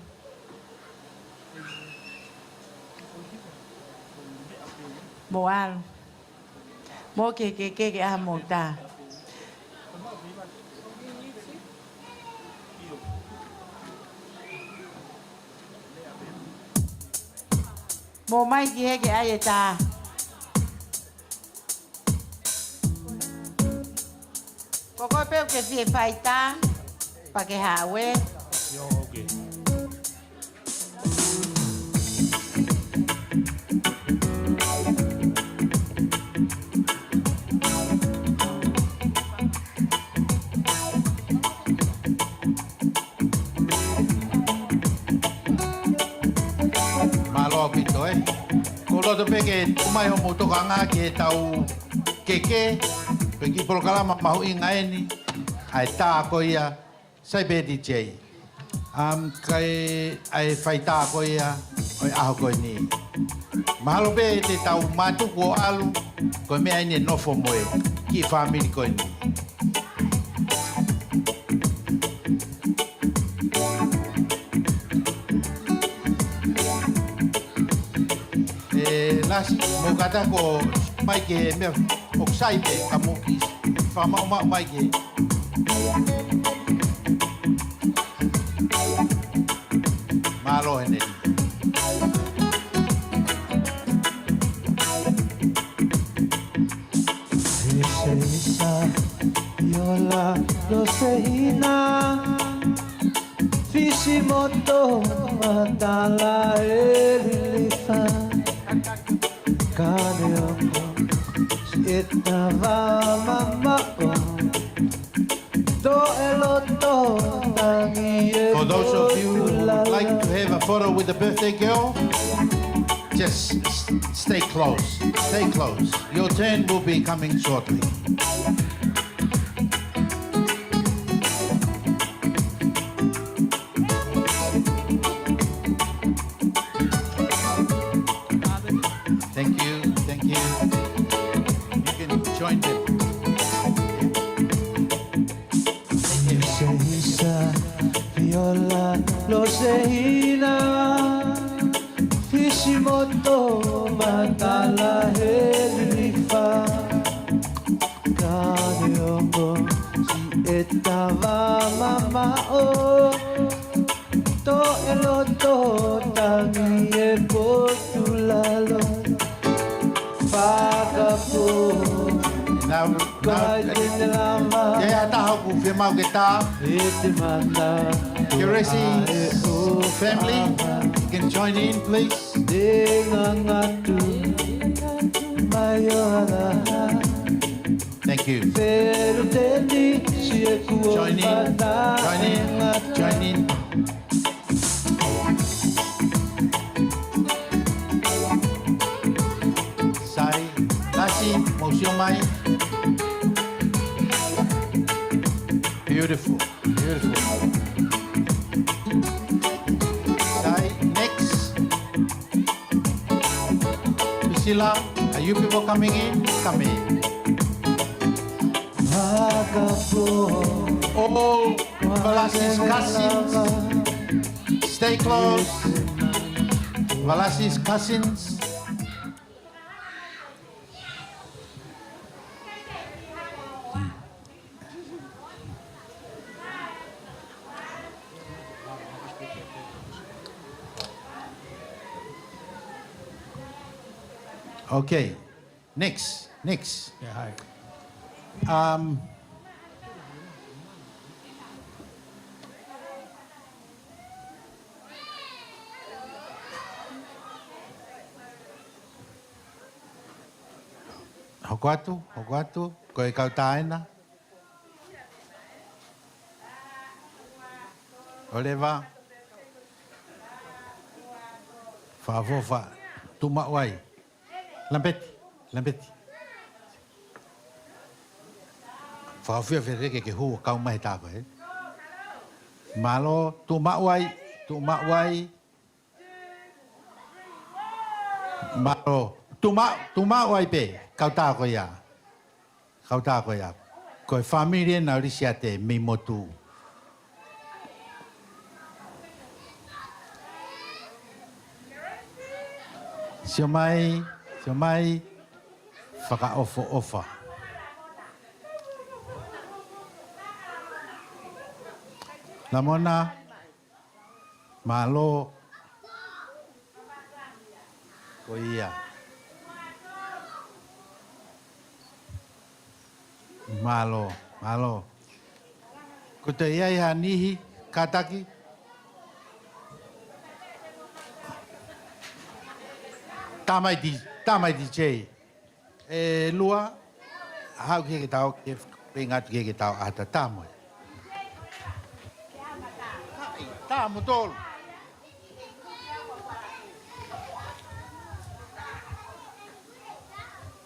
Mou ʻalu. Mou keke keke ʻa mou tā. Mou ō mai ki hē ke ʻai e tā. Ko koe pē ʻoku ke fie fai tā, pea ke haʻu ē. Mālō ʻaupito ē. ʻOku ou loto pē ke tuku mai hoʻomou tokanga ki heʻetau keke, pea ki he polokalama mahuʻinga ʻeni, ʻa e tā ko ia, Sai pē D J. Um, kae ʻai e fai tā ko ia ʻo e ʻaho ko ʻeni. Mahalo pē te tau mātuku ʻo ʻalu, ko e meʻa ʻeni e nofo mo e kiʻi fāmili ko ʻeni. ʻE Lasi, mou kātaki ʻo mai ke meʻa ʻoku sai pē ka mou kiʻi fakamaʻumaʻu mai ke. Mālō Heneli. Ese isa, viola, losehina, fisi moto, matala e lilifa, kane ongo, siʻeta vā mamaʻo, toe loto tangi e. For those of you who would like to have a photo with the birthday girl, just s-, stay close. Stay close. Your turn will be coming shortly. Thank you, thank you. You can join them. Thank you. Ese isa, viola, losehina, fisi moto, matala e lilifa, kane ongo, siʻeta vā mamaʻo, toe loto tangi e potu lalo. Fakapō. Now, now, ʻe ai ha taha ʻoku fiemaʻu ke tā? Keresi's family, you can join in, please. Thank you. Join in, join in, join in. Sai, Lasi, mou sio mai. Beautiful, beautiful. Sai, next. Priscilla, are you people coming in? Come in. All Valasi's cousins, stay close. Valasi's cousins. Okay. Next, next. Yeah, hi. Um, hoko atu, hoko atu, ko e kau tā ena. ʻOleva. Fakaʻofoʻofa, tuʻu maʻu ai. Lampeti, Lampeti. Ka ʻoku fiefia ke ke hū ʻo kau mai he tā ko ē. Mālō, tuʻu maʻu ai, tuʻu maʻu ai. Mālō, tuʻu maʻu, tuʻu maʻu ai pē, kau tā ko ia. Kau tā ko ia. Ko e fāmili ena ʻo Lisiate mei Motu. Sio mai, sio mai, fakaʻofoʻofa. Lamona, mālō. Ko ia. Mālō, mālō. Ko te ia ʻi ha niʻihi kātaki. Tā mai D-, tā mai D J. ʻE Lua, haʻu ki he ke tau, ke pengatu ki he ke tau ʻata tā mai. Tā mo tolu.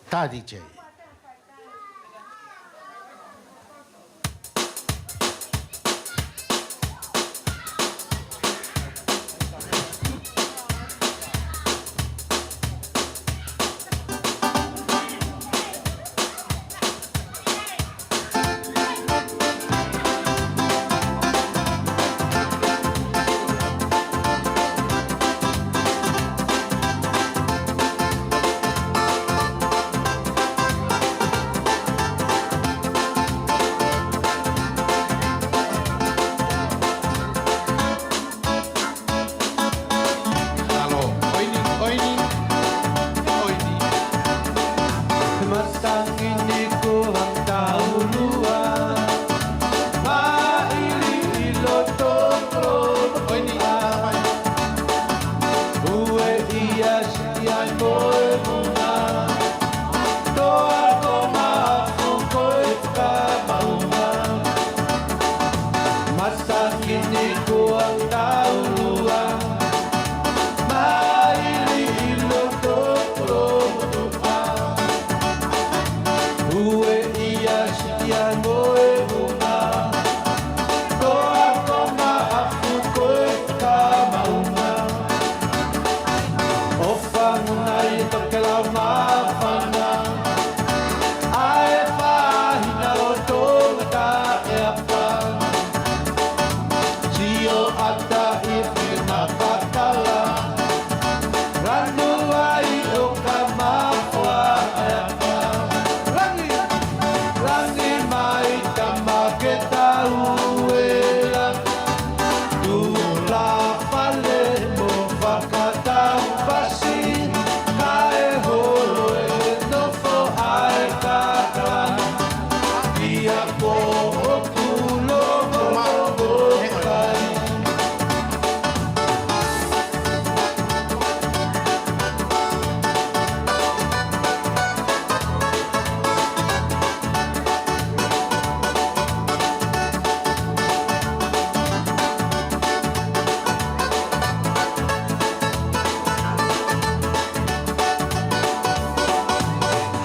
Tā D J. Mālō, ʻoini, ʻoini, ʻoini. Matangi ni ko ha taulua. Maʻili ʻi loto kolo. ʻOini, ʻoini. Ue ia siʻi ai mo e hunga. Toa ko mafu ko e fakamaunga. Matangi ni ko ha taulua. Maʻili ʻi loto kolo. Ue ia siʻi ai mo e hunga. Toa ko mafu ko e fakamaunga. ʻOfa mo nai tokelau māfana. ʻA e faʻahinga ʻo Tonga taʻeapa. Sio ʻatā ʻi he fakakala. Lanu ai ʻo ka mafoa e aka. Langi, langi mai tama ke tau e langi. Tula fale mo fakatau pasi. Kae holo e nofo ai kakalani. Ia ko ʻoku longo longo kai.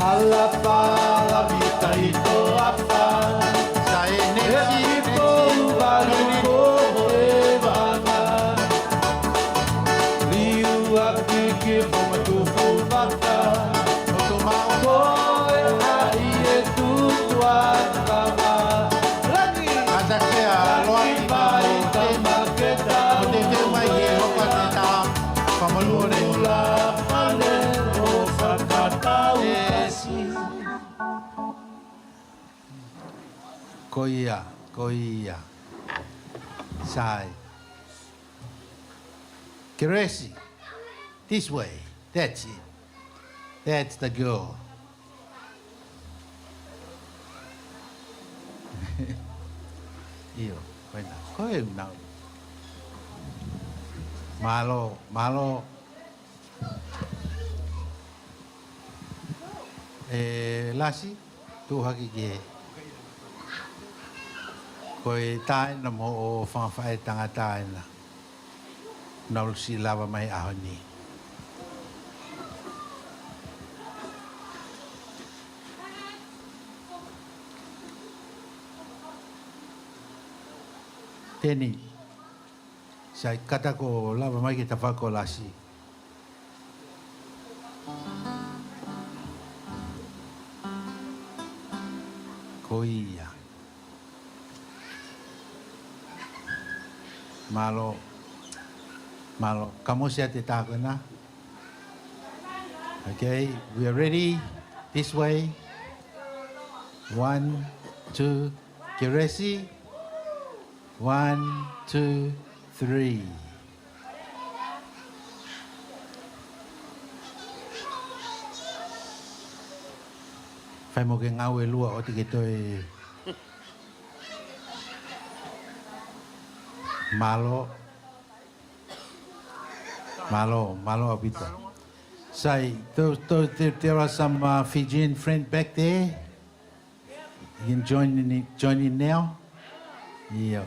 Hala pala vita i toafa. Sa e nesi, e nesi. Uvalu ko e vanga. Liua kiki fonga tufu vaka. Ko e haʻi e tutu a kama. Langi. Ata ke a loa ki mai tama ke ta. Ko te teu mai he hoka te ta. Famalua le. Ula fale o fakatau kasi. Ko ia, ko ia. Sai. Keresi. This way. That's it. That's the girl. ʻIo, ko ena. Ko e nau. Mālō, mālō. ʻE Lasi, tuʻu hake ki he. Ko e tā ena mo hoʻo fanga faʻētangata ena. Nau ʻosi lava mai ʻaho ni. Teni. Sai, kātaki ʻo lava mai ki he tafaʻaki ko Lasi. Ko ia. Mālō. Mālō. Kamosi atu e tā ko ena. Okay, we are ready. This way. One, two. Keresi. One, two, three. Fai mo ke ngāue ʻe lua ʻo te ke toe. Mālō. Mālō, mālō ʻaupito. Sai, those, those, there, there are some, uh, Fijian friend back there. You can join in, join in now. ʻIo.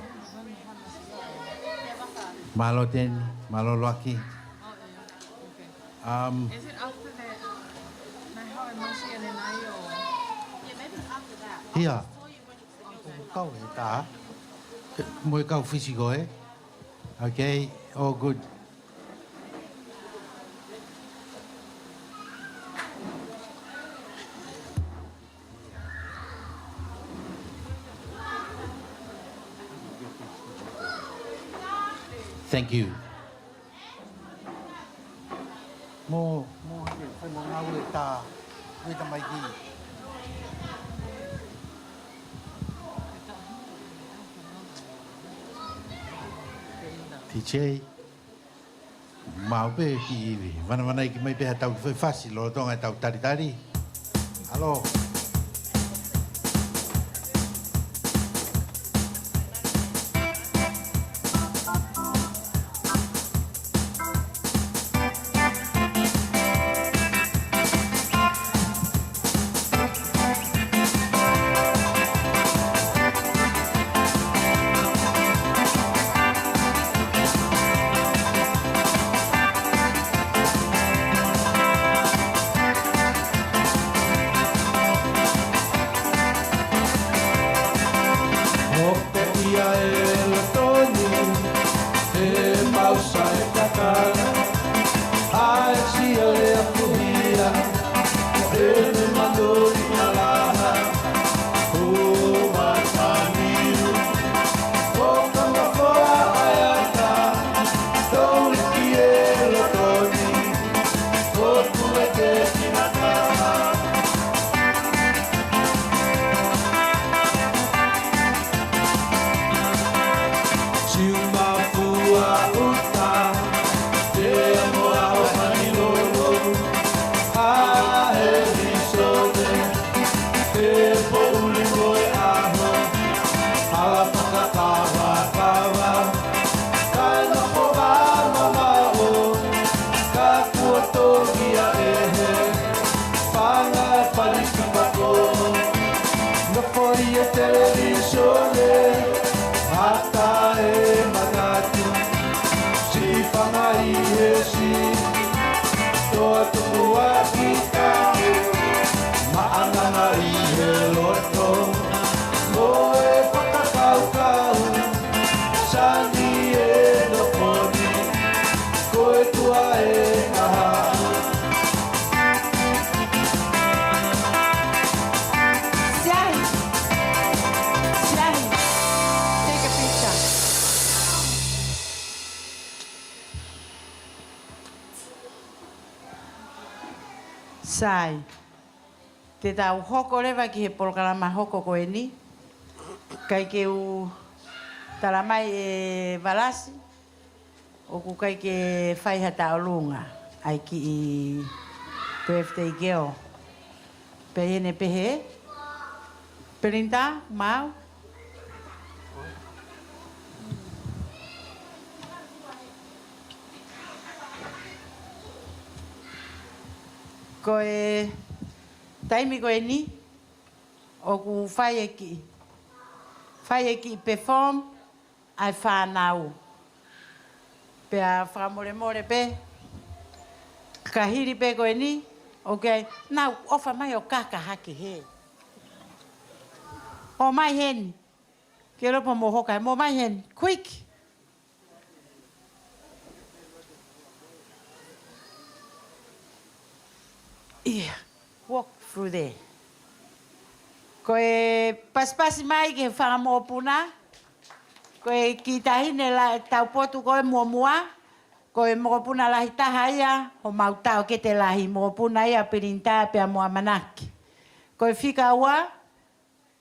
Mālō Teni, mālō Loaki. Um, Is it after the, my how am I seeing it now? Yeah, maybe after that. Ia. Kau e tā. Mo e kau fisiko, ē? Okay, all good. Thank you. Mo, mo, fai mo ngāue tā, ui tā mai ki. T J, mau pē ki ivi. Vanavanaiki mai pē ha tau ki fai fasi, lolotonga e tau talitali. Alo. Hoko ia e loto ni, he mausa e kakana, ʻa e sia lea kuhia, ʻene manoli na laha, ʻo mataniu, ʻo kamafoa ʻa e ata, tau liki e loto ni, ʻo kule ke kina kaha. Siu mafua uta, te mo aho mani lolo, a he visone, te poʻuli mo e aho, ala fakakavakava, kae na fova mamaʻo, ka kuo toki a e he, fanga e pali ki pako. Nofo ʻi he televīsone, ata e manatu, sifanga ʻi he si, toa tukuaki ka, maʻananga ʻi he loto, mo e fakakaukau, sani e nofo ni, ko e tua e kahaʻu. Siahi. Siahi. Take a picture. Sai. Te tau hoko leva ki he polokalama hoko ko eni. ʻIkai ke u tala mai ʻe Valasi, ʻoku ʻikai ke fai ha tauʻolunga, ʻa e kiʻi birthday girl. Pea ʻi heʻene pehē, Pelinita, mau. Ko e taimi ko eni, ʻoku fai e kiʻi, fai e kiʻi perform, ʻa e fānau. Pea fakamolemole pē, ka hili pē ko eni, ʻoku ʻi ai, nau ʻofa mai ʻo kaka hake hē. ʻOmai heni. Ke lopo mo hoka, mo mai heni. Quick. Yeah. Walk through there. Ko e pasipasi mai ki he fanga mokopuna. Ko e kiʻi taʻahine la taupotu ko e muʻomuʻa. Ko e mokopuna lahi taha ia, homau taʻokete lahi, mokopuna ia Pilinita pea mo ʻAmanaki. Ko e fika ua,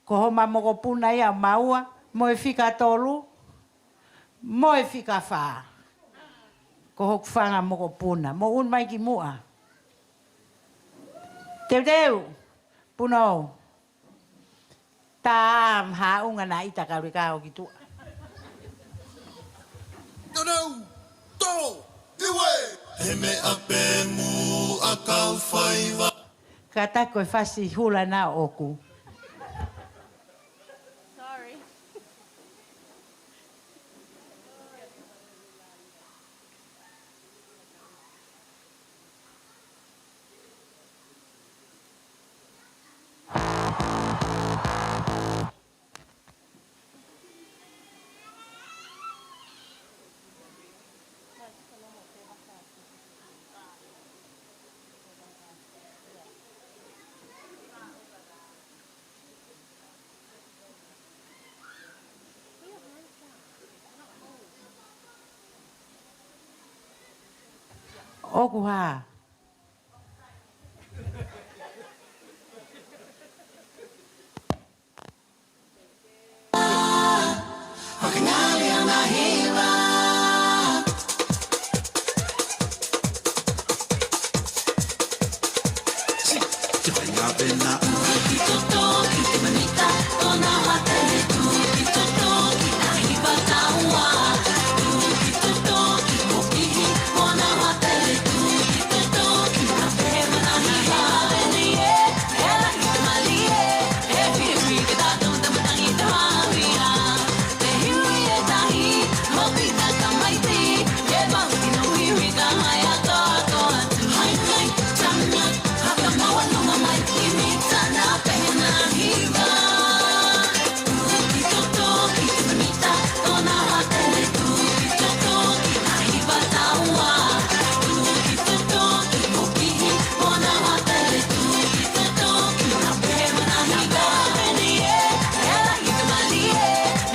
ko homa mokopuna ia maua, mo e fika tolu, mo e fika fā. Ko hoku fanga mokopuna, mou ʻunu mai ki muʻa. Teuteu, punou. Tā haʻunga naʻa ʻita kaulika o ki tuʻa. Tonou, tō, iwe. He meʻa pē muʻa kau faiva. Kātaki ko e fasi hula na ʻoku. Sorry. ʻOku hā?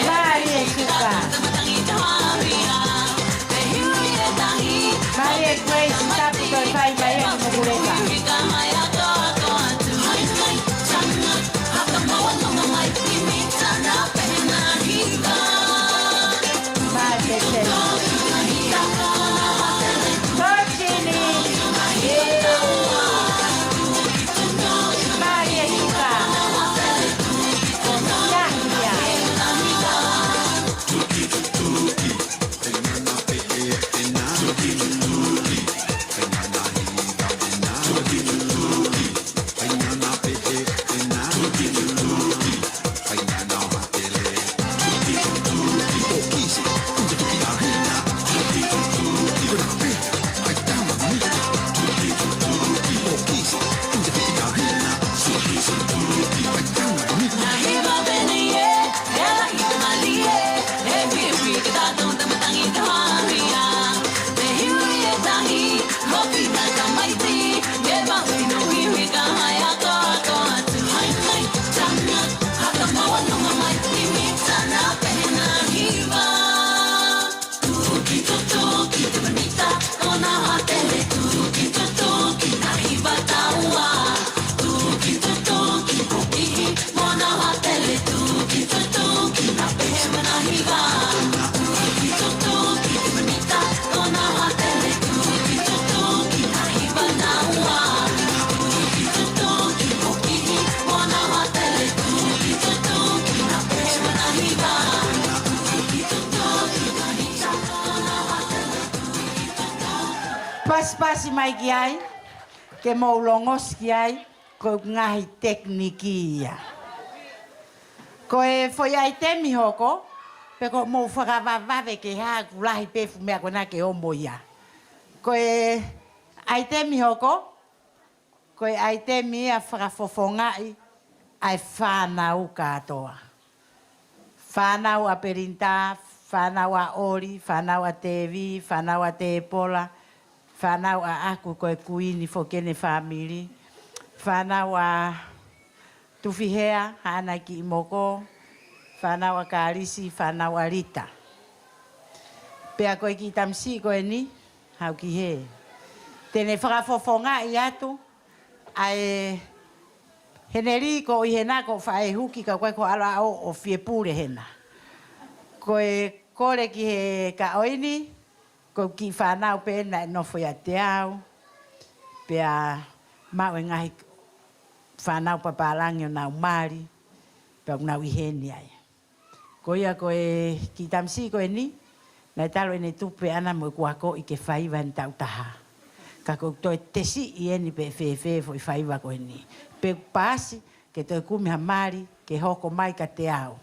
Mālie Suka. Mālie Grace, tapu toe fai mai e mokuleka. Mālie Tete. Totini. Mālie Suka. Ia, ia. Pasipasi mai ki ai, ke mou longosi ki ai, ko e ngaahi tekiniki ia. Ko e foʻi ʻaitemi hoko, pe ko hoʻomou fakavavevave ke hā ʻoku lahi pē fuʻu meʻa ko ena ke ʻomi ia. Ko e ʻaitemi hoko, ko e ʻaitemi ia fakafofongaʻi ʻa e fānau kātoa. Fānau ʻa Pelinitā, fānau ʻa ʻOli, fānau ʻa Tēvī, fānau ʻa Tēpola, fānau ʻaʻaku ko e kuini foki ʻene fāmili, fānau ʻa Tufihea, haʻana kiʻi moko, fānau ʻa Kalisi, fānau ʻa Lita. Pea ko e kiʻi tamasiʻi ko eni, haʻu ki hē. Te ne fakafofongaʻi atu ʻa e Heneli ko ʻi hena ko faʻē huki ka ko e ko ʻaloʻao ʻo fie pule hena. Ko e kole ki he kaʻoi ni, ko e kiʻi fānau pē naʻe nofo ʻiate au, pea maʻu e ngaahi fānau papālangi ʻo nau mali, pea ʻoku nau ʻi heni ai. Ko ia ko e kiʻi tamasiʻi ko eni, naʻe talu ʻene tupu ʻana mo ʻeku akoʻi ke faiva ʻene taʻu taha. Ka ko e toe tesiʻi eni pe fēfē foʻi faiva ko eni. Pe paasi, ke toe kumi ha mali, ke hoko mai kiate au.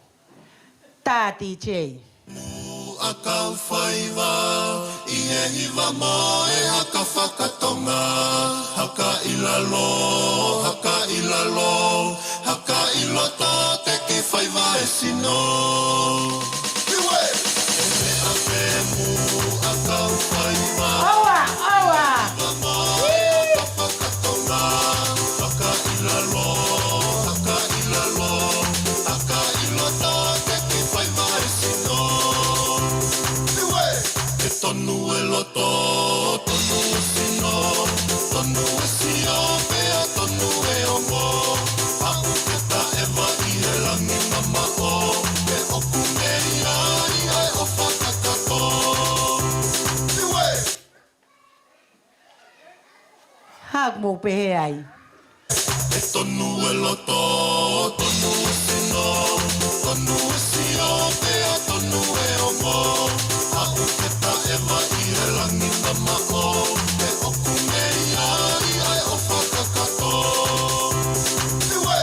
Tā D J. Muʻa kau faiva, ʻi he hiva mo e haka fakatonga, haka ʻi lalo, haka ʻi lalo, haka ʻi loto te ki faiva e sino. Iwe! E meʻa pē muʻa kau faiva. ʻOua, ʻoua! Hiva mo e haka fakatonga, haka ʻi lalo, haka ʻi lalo, haka ʻi loto te ki faiva e sino. Iwe! Ke tonu e loto, tonu e sino, tonu e sio, pea tonu e ongo. Haʻu ke taʻeva ʻi he langi mamaʻo, he ʻoku mei ai ʻa e ʻofa kakato. Iwe! Haʻu mou pehē ai. Ke tonu e loto, tonu e sino, tonu e sio, pea tonu e ongo. Haʻu ke taʻeva ʻi he langi mamaʻo, he ʻoku mei ai ʻa e ʻofa kakato. Iwe!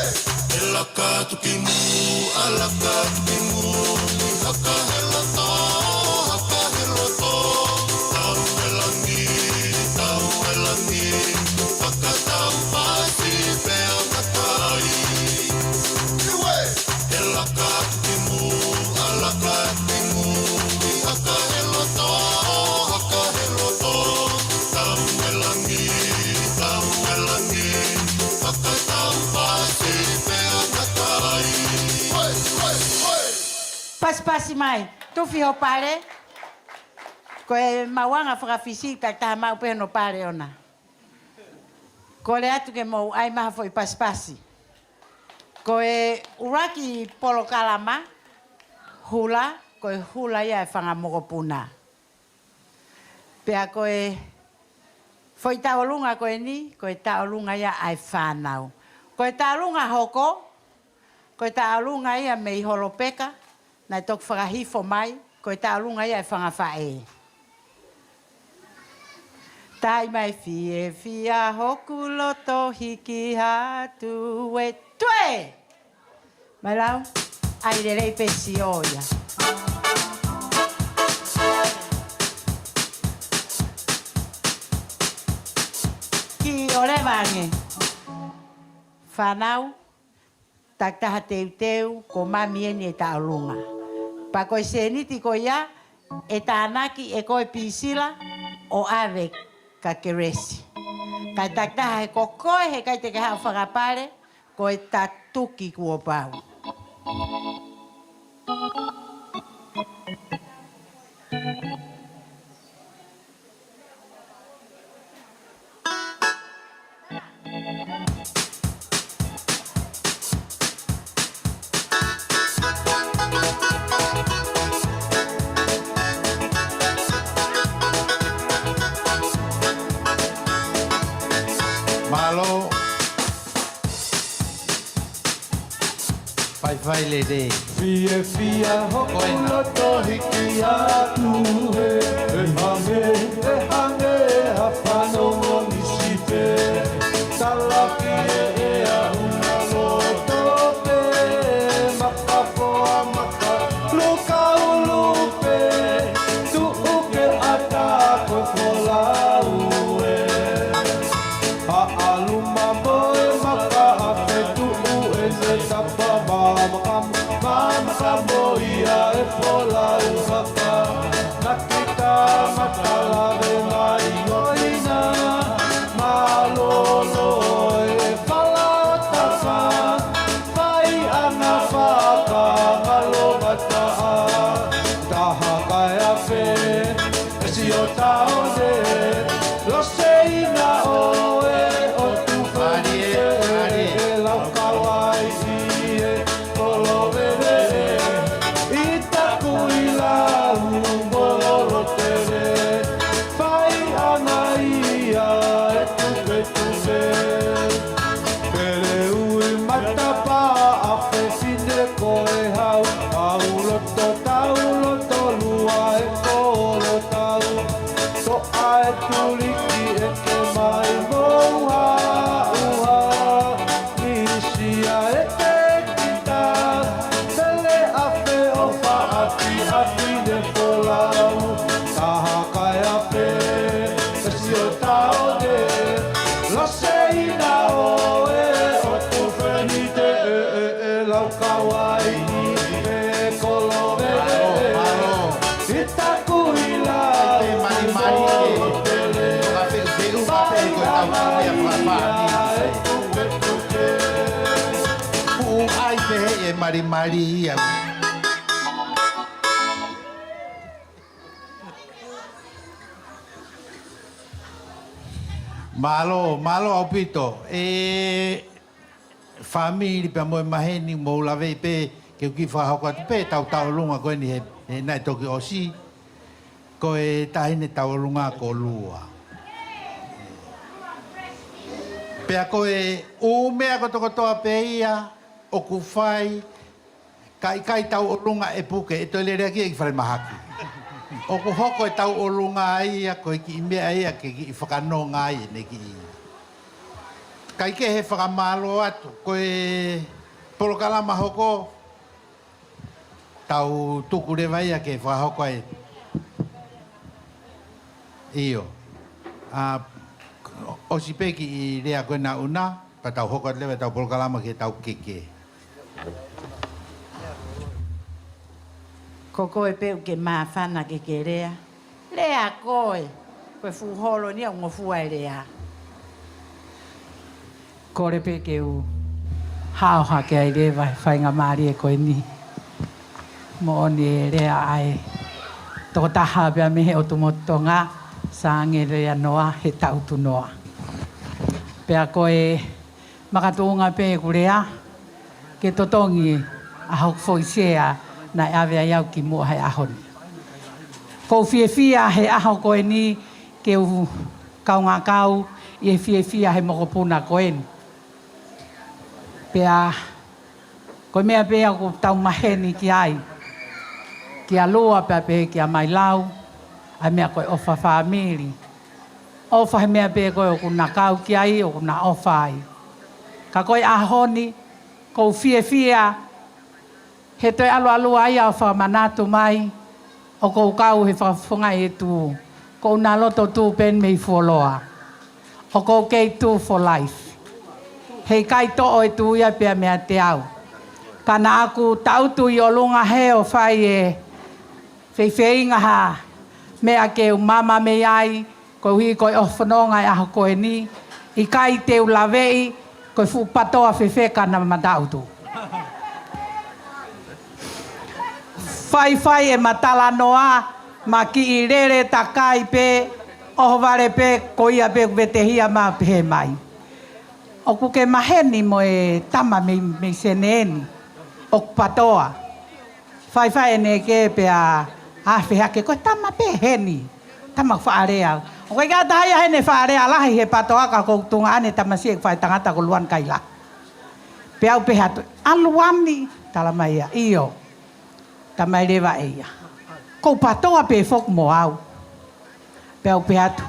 E laka atu ki muʻa, laka atu ki muli, haka he loto, haka he loto. Tau e langi, tau e langi, fakatau pasi pea matai. Iwe! E laka atu ki muʻa, laka atu ki muli, haka he loto, haka he loto. Tau e langi, tau e langi, fakatau pasi pea matai. Hoi, hoi, hoi! Pasipasi mai, tufi ho pale. Ko e maʻuʻanga fakafisi, takitaha maʻu pē hono pale ʻona. Kole atu ke mou ʻai mai ha foʻi pasipasi. Ko e ʻuluaki polokalama hula, ko e hula ia ʻa e fanga mokopuna. Pea ko e foʻi tauʻolunga ko eni, ko e tauʻolunga ia ʻa e fānau. Ko e tauʻolunga hoko, ko e tauʻolunga ia mei Holopeka, naʻe toki fakahifo mai, ko e tauʻolunga ia ʻa e fanga faʻē. Taimi fiefia hoku loto hiki atu e tue. Mai lau, ʻai lelei pē sio ia. Kiʻi ʻoleva ange. Fānau, takitaha teuteu, ko mami eni e tauʻolunga. Pea ko e sēniti ko ia, ʻe tānaki ʻe koe Pisila ʻo ʻave kia Kelesi. Kae takitaha he ko koe heʻikai te ke haʻu fakapale, ko e tatuki kuo pau. Mālō. Faifai lelei. Fiefia hoku loto hiki atu he, he hangē, he hangē ha fanongo misipe. Talaki e ʻea ʻuna loto pē, makapoa maka lukaulu pē, tuʻu ke ʻatā ko e folau ē. Haʻaluma mo e maka ʻa fetuʻu ʻene tapa mama kama. Mama ka mo ia e folau hapa, na kita matalave mai mo ina, malolo e falaotama, fai ana faka malomataha, taha kai afe, e sio taone, loseina o e o tu fani e, e lau kawai i e kolo veve e, i taku i lau mo lolo tele, fai ana ia e tupe tupe. Pele ui matapa a fefine ko e hau, au loto tau loto lua e kolo tau. Toʻa e tuliki e ke mai mou ha uha. Nisia e ke kita. Pele afe o faʻafi afi ne folau. Taha kai afe. E sio taone. Loseina o e o tu feni te e e e lau kawai i e kolo veve. Mālō, mālō. I taku i la te malimali e. Tele. Ka pe, pe u ka pe ko e tau mea fafani. Puʻu ai pe he e malimali ia. Mālō, mālō ʻaupito. E, fāmili pea mo e maheni mou laveʻi pē ke u kiʻi fakahoko atu pē tau tauʻolunga ko eni he, he naʻe toki ʻosi. Ko e taʻahine tauʻolunga ko Lua. Pea ko e ʻū meʻa kotokotoa pē ia ʻoku fai, ka ʻikai tauʻolunga e puke, ʻe toe lele ʻaki ia ki falemahaki. ʻOku hoko e tauʻolunga ia, ko e kiʻi meʻa ia ke kiʻi fakanonga ai ʻene kiʻi. Kae kehe fakamālō atu, ko e polokalama hoko, tau tuku leva ia ke fakahoko ai. ʻIo. ʻA, ʻosi pē kiʻi lea ko ena ʻuna, pea tau hoko atu leva tau polokalama ke tau keke. Ko koe pē ʻoku ke māfana ke ke lea. Lea koe. Ko e fuʻu holo ni ʻoku ngofua e lea. Kole pē ke u hao hake ai leva he faingamālie ko eni. Moʻoni e lea ʻa e tokotaha pea mei he ʻotu motu Tonga, Sāngele Leanoa, he tautunoa. Pea ko e makatuʻunga pē ʻeku lea, ke totongi ʻa hoku foʻi sea naʻe ʻave ai au ki muʻa he ʻaho ni. ʻOku ou fiefia he ʻaho ko eni ke u kaungā kau ʻi he fiefia he mokopuna ko eni. Pea ko e meʻa pē ʻoku tau maheni ki ai, kia Lua pea pehē kia Mailau, ʻa e meʻa ko e ʻofa fāmili. ʻOfa he meʻa pē ko ē ʻoku na kau ki ai, ʻoku na ʻofa ai. Ka ko e ʻaho ni, ʻoku ou fiefia, he toe ʻaluʻalu ai ʻa e fakamanatu mai, ʻoku ou kau he fakafofonga ʻi he tuʻu, ʻoku ou na loto tuʻu pē mei fuoloa. ʻOku ou kei tuʻu for life. Heʻikai toʻo e tuʻu ia pea meiate au. Ka naʻa ku taʻutu ʻi ʻolunga he ʻo fai e feifeinga ha meʻa ke u mama mei ai, koeʻuhi ko e ʻohofononga e ʻaho ko eni, ʻikai te u laveʻi, ko e fuʻu patoa fefeka naʻa ma taʻutu. Faifai e ma talanoa, ma kiʻi lele takai pē, ʻohovale pē, ko ia pē ʻoku vetehia ma pehē mai. ʻOku ke maheni mo e tama mei, mei Senē ni, ʻoku patoa. Faifai ʻene ke pea, ʻa fehake ko e tama pē heni, tama faʻalea. ʻOku ʻikai ke ʻatā ia heʻene faʻalea lahi he patoa ka ʻoku tuʻunga ʻene tamasiʻi e faʻahi tangata ko Luana Kaila. Pea u pehē atu, ʻa Luani, tala mai ia, ʻio. Tala mai leva ʻe ia. ʻOku patoa pē foki mo au. Pea u pehē atu.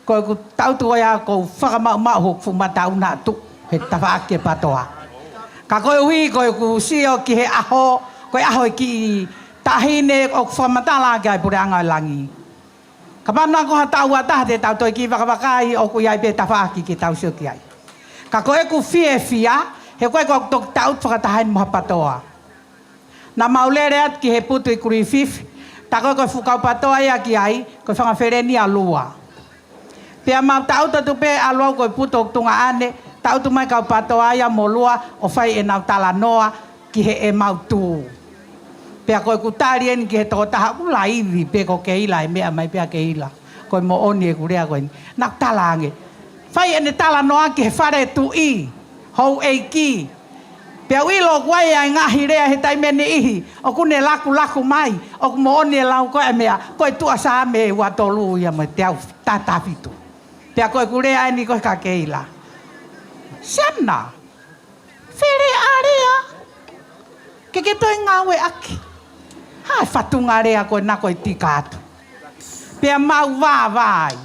Ko ʻeku taʻutu ko ia ʻoku ou fakamaʻumaʻu hoku fuʻu mata ʻoku na tuʻu he tafaʻaki e patoa. Ka koeʻuhi ko ʻeku sio ki he ʻaho, ko e ʻaho e kiʻi taʻahine ʻoku fakamatala ki ai e puleʻanga ʻo e langi. Kapau naʻa ko ha taʻu ʻe taha te tau toe kiʻi vakavakai ʻoku ʻi ai pē tafaʻaki ke tau sio ki ai. Ka ko ʻeku fiefia, he ko e ʻoku ou toki taʻutu fakataha eni mo ha patoa. Naʻa mau lele atu ki he putu ʻi Griffith, tā ko e, ko e fuʻu kau PATOA ia ki ai, ko e fanga feleni ʻe lua. Pea mau taʻutu atu pē ʻalu au ko e putu ʻoku tuongaʻane, taʻutu mai kau PATOA ia mo lua ʻo fai ʻenau talanoa ki heʻemau tū. Pea ko ʻeku tali eni ki he tokotaha, ʻoku laivi pē ko Keila, ʻe meʻa mai pē Keila. Ko e moʻoni ʻeku lea ko eni. Naʻa ku talaange, fai ʻene talanoa ki he fale tuʻi, houʻeiki. Pea u ʻilo ʻoku ʻi ai e ngaahi lea he taimi ʻe niʻihi ʻoku ne lakulaku mai, ʻoku moʻoni e lau ko e meʻa, ko e Tuʻa Saame ua tolu ia mo e teau taha fitu. Pea ko ʻeku lea eni ko e kia Keila. Siana, fele ʻa lea. Ke ke toe ngāueʻaki. Hā e fatunga lea ko ena ko e tika atu. Pea mau vāvāi.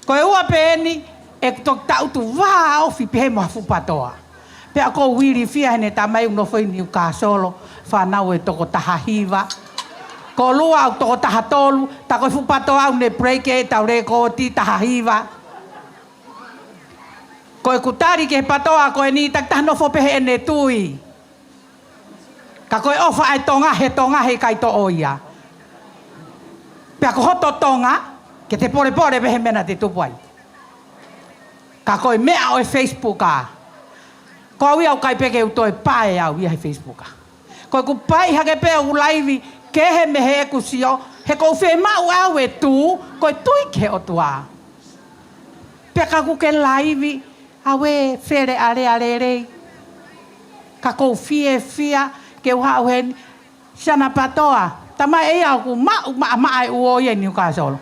Ko e ua pē eni, ʻeku toki taʻutu vāofi pehē mo ha fuʻu PATOA. Pea ko Uili Fia heʻene tamai ʻoku nofo ʻi Niukasolo, fānau ʻe toko taha hiva. Ko lua ʻoku toko taha tolu, tā ko e fuʻu PATOA ʻoku ne break ʻetau lēkooti taha hiva. Ko ʻeku tali ki he PATOA ko eni, taki taha nofo pē heʻene tui. Ka ko e ʻofa ʻa e Tonga, he Tonga heʻikai toʻo ia. Pea ko hoto Tonga, ke te polepole pē he meʻa naʻa te tupu ai. Ka ko e meʻa ʻo e Facebook ā. Ko au ia ʻoku ʻikai pē ke u toe pae au ia he Facebook ā. Ko ʻeku pae hake pē ʻo laivi, kehe mei heʻeku sio, he ʻoku ou fiemaʻu au e tū, ko e tui ki he ʻOtua. Pea ka ʻoku ke laivi, au e fele ʻa lea lelei. Ka ʻoku ou fiefia ke u haʻu heni, Siana PATOA, tamai ʻe ia ʻoku maʻu maʻamaʻa e uo ia ʻi Niukasolo.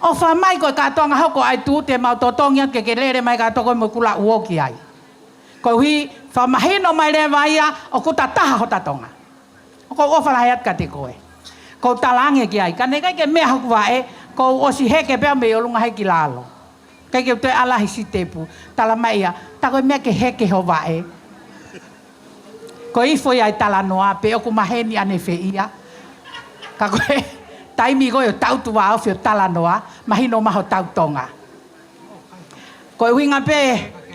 ʻOfa mai ko e kātoanga hoko ʻa e tū te mau totongi atu ke ke lele mai kātoa koe mo e kula uo ki ai. Koeʻuhi, fakamahino mai leva ia ʻoku ta taha hota Tonga. ʻOku ou ʻofa lahi atu kiate koe. ʻOku ou talaange ki ai, ka naʻe ʻikai ke meʻa hoku vaʻe, kuo u ʻosi heke pē au mei ʻolunga hei ki lalo. ʻIkai ke u toe ʻalu he sitepu, tala mai ia, tā ko e meʻa ke heke ho vaʻe. Ko e ifo ia e talanoa, pe ʻoku maheni ʻanefē ia. Ka ko e taimi ko ē ʻo taʻutu vāofi ʻo talanoa, mahino mai hotau Tonga. Ko e ʻuhinga pē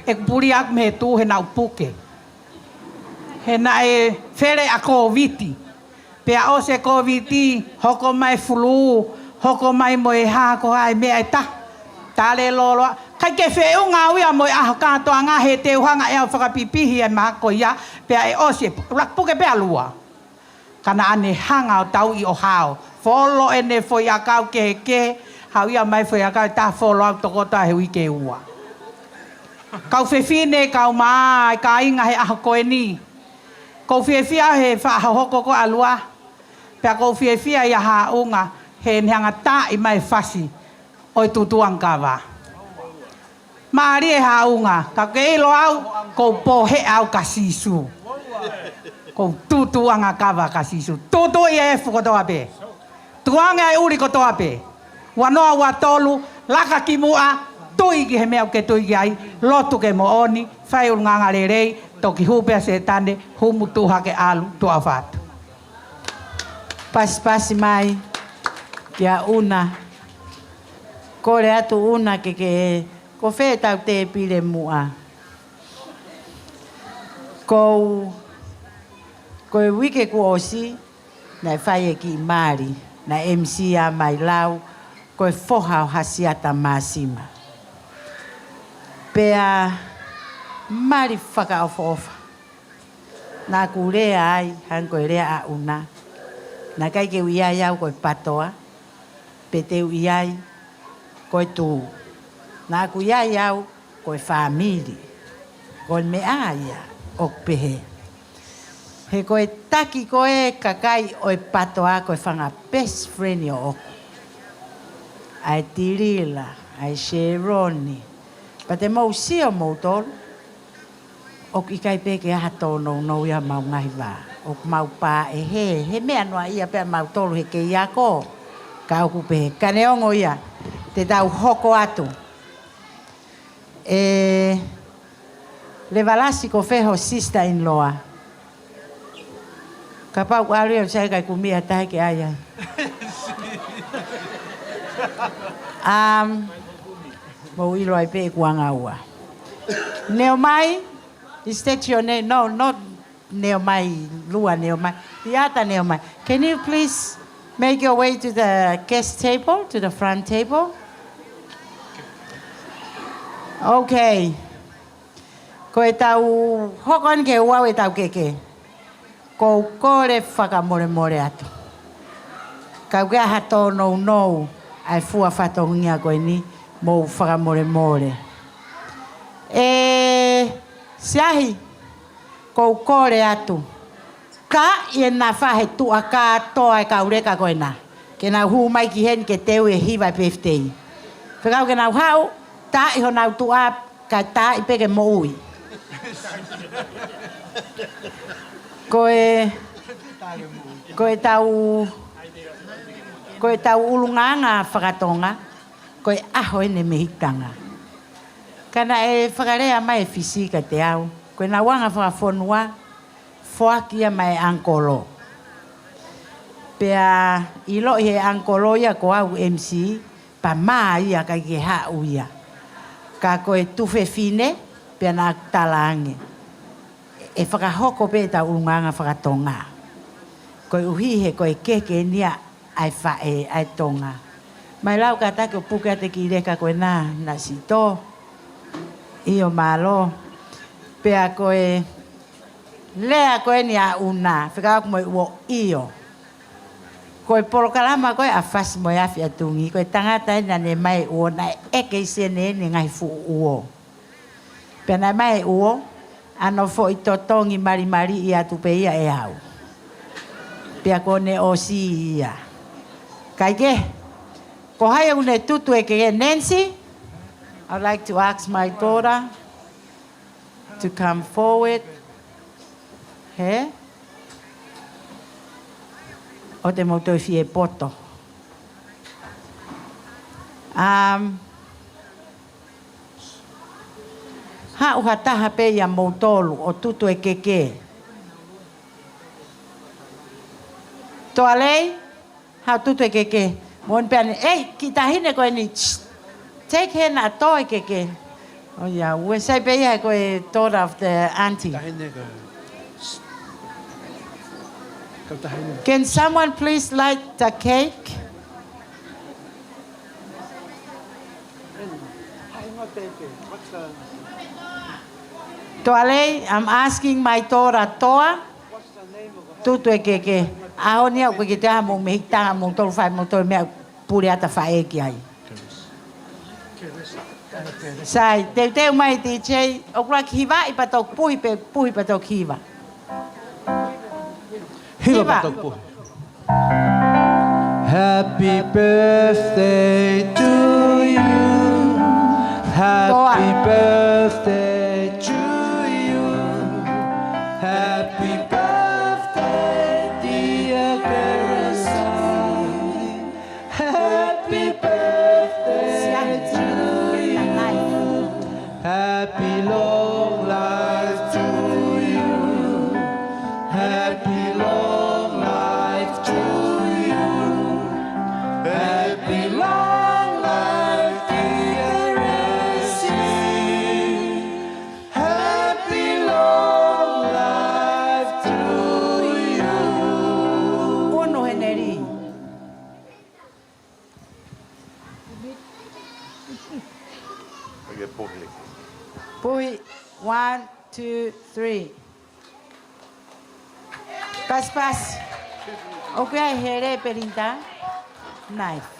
ʻeku puli ʻaku mei he tū he naʻa ku puke. He naʻe fele ʻa Kōviti. Pea ʻosi e Kōviti, hoko mai fulū, hoko mai mo e hā ko ā e meʻa ʻe taha. Tale loloa. ʻIkai ke feʻunga au ia mo e ʻaho kātoanga he te u hanga ʻe au ʻo fakapipihi e mahaki ko ia. Pea ʻe ʻosi e pu-, ʻuluaki puke pē ʻa lua. Ka naʻa ne hanga ʻo tauʻi ʻo hao. Folo ʻene foʻiʻakau kehekehe, haʻu ia mai foʻiʻakau ʻe taha, folo au tokoto he uike ʻe ua. Kau fefine, kau mā, e kāinga he ʻaho ko eni. ʻOku ou fiefia he faʻa hohoko ko ē ʻa lua. Pea ʻoku ou fiefia ʻia Haʻunga heʻene hanga ʻo taaʻi mai e fasi ʻo e tūtuuʻanga kava. Mālie Haʻunga, ka ke ʻilo au, ʻoku ou pōheʻa au kia Sīsū. ʻOku ou tūtuuʻanga kava kia Sīsū. Tūtuuʻi e efu kotoa pē. Tukuange ʻa e ʻuli kotoa pē. Ua noa ua tolu, laka ki muʻa, tui ki he meʻa ʻoku ke tui ki ai, lotu ke moʻoni, fai ʻulungaanga lelei, toki hū pē ʻa Sētane, humu tuʻu hake ʻalu, tuʻa ʻofa atu. Pasipasi mai kia Una. Kole atu Una ke ke, ko fē ʻetau tēpile muʻa? Ko, ko e uike kuo ʻosi, naʻe fai e kiʻi mali, naʻe M C ʻa Mailau, ko e foha ʻo Hasiata Māsima. Pea mali fakaʻofoʻofa. Naʻa ku lea ai, hangē ko e lea ʻa Una. Naʻe ʻikai ke u ʻi ai au ko e PATOA, pe te u ʻi ai ko e tū. Naʻa ku ʻi ai au ko e fāmili. Ko e meʻa ia ʻoku pehē. He ko e taki ko ē kakai ʻo e PATOA ko e fanga best friend ʻoʻoku. ʻA e Tilila, ʻa e Sheroni. Pea te mou sio moutolu. ʻOku ʻikai pē ke ʻi ai ha tōnounou ʻi homau ngaahi vā. ʻOku mau pā ʻe hē, he meʻa noa ia pē ʻa mautolu he kei ako. Ka ʻoku pehē, ka neongo ia, te tau hoko atu. ʻE Levalasi, ko fē ho sister in law? Kapau ʻoku ʻalu ia ʻoku sai, ʻikai kumi ha taha ke ʻai ai. Um, mou ʻilo ai pē ʻeku anga ua. Neomai, state your name. No, not Neo mai, Lua Neo mai. Tiata Neo mai. Can you please make your way to the guest table, to the front table? Okay. Ko ʻetau hoko eni ke ʻoua ʻe tau keke. Ko u kole fakamolemole atu. Ka u ke aha tōnounou ʻa e fua fatongia ko eni mo u fakamolemole. ʻE Siahi, ko u kole atu. Ka ʻi he nafa he tuʻa kātoa e kau leka ko ena. Ke nau hū mai ki heni ke teu e hiva e pefitei. Fekau ke nau haʻu, taaʻi honau tuʻa, ka taaʻi pē ke moʻui. Ko e, ko ʻetau, ko ʻetau ʻulungaanga fakatonga, ko e ʻaho eni mei Tanga. Ka naʻe fakalea mai e Fisi kiate au, ko ʻenau anga fakafonua, foaki ia maʻa e ʻangikolo. Pea ʻiloʻi he ʻangikolo ia ko au M C, pea mā ia ʻikai ke haʻu ia. Ka ko e tuofefine, pea naʻa ku talaange. ʻE fakahoko pē ʻetau ʻulungaanga fakatonga. Koeʻuhi he ko e keke eni ia ʻa e faʻē, ʻa e Tonga. Mai lau kātaki ʻo puke atu e kiʻi leka ko ena, Nasito. ʻIo mālō. Pea ko e lea ko eni ʻa ʻUna, fekauʻaki mo e ʻuo ʻio. Ko e polokalama ko ē ʻa Fasi mo e Afi ʻa Tungi, ko e tangata eni naʻa ne ʻomai e ʻuo naʻe ʻeke ʻi Sene eni ngaahi fuʻu ʻuo. Pea naʻe ʻomai e ʻuo, ʻa hono foʻi totongi malimaliʻi atu pē ia ʻe au. Pea kuo ne ʻosi ia. Kae kehe, ko hai ʻoku ne tutu e keke, Nancy? I'd like to ask my daughter to come forward. He? ʻOua te mou toe fie poto. Um, Haʻu ha taha pē ia moutolu ʻo tutu e keke. Toalei, haʻu tutu e keke. Moʻoni pē ʻanai, ei, kiʻi taʻahine ko eni. Shh. Take her na toe keke. Oh yeah, we say pē ia ko e daughter of the auntie. Taʻahine ko. Kau taʻahine. Can someone please light the cake? Toalei, I'm asking my daughter Toa. Tutu e keke. ʻAho ni au ke kiʻi taha mo mei Tanga moutolu fai moutolu meʻa pule ata faʻē ki ai. Sai, teuteu mai D J, ʻoku laki hivaʻi pea toki puhi pē, puhi pea toki hiva. Hiva. Hiva pea toki puhi. Happy birthday to you. Happy birthday to you. Happy birthday, dear Keresi. Happy birthday to you. Happy long life to you. Happy long life to you. Happy long life, dear Keresi. Happy long life to you. Ono Heneri. Puhi. One, two, three. Pasipasi. ʻOku ʻi ai e hele, Pelinda? Knife.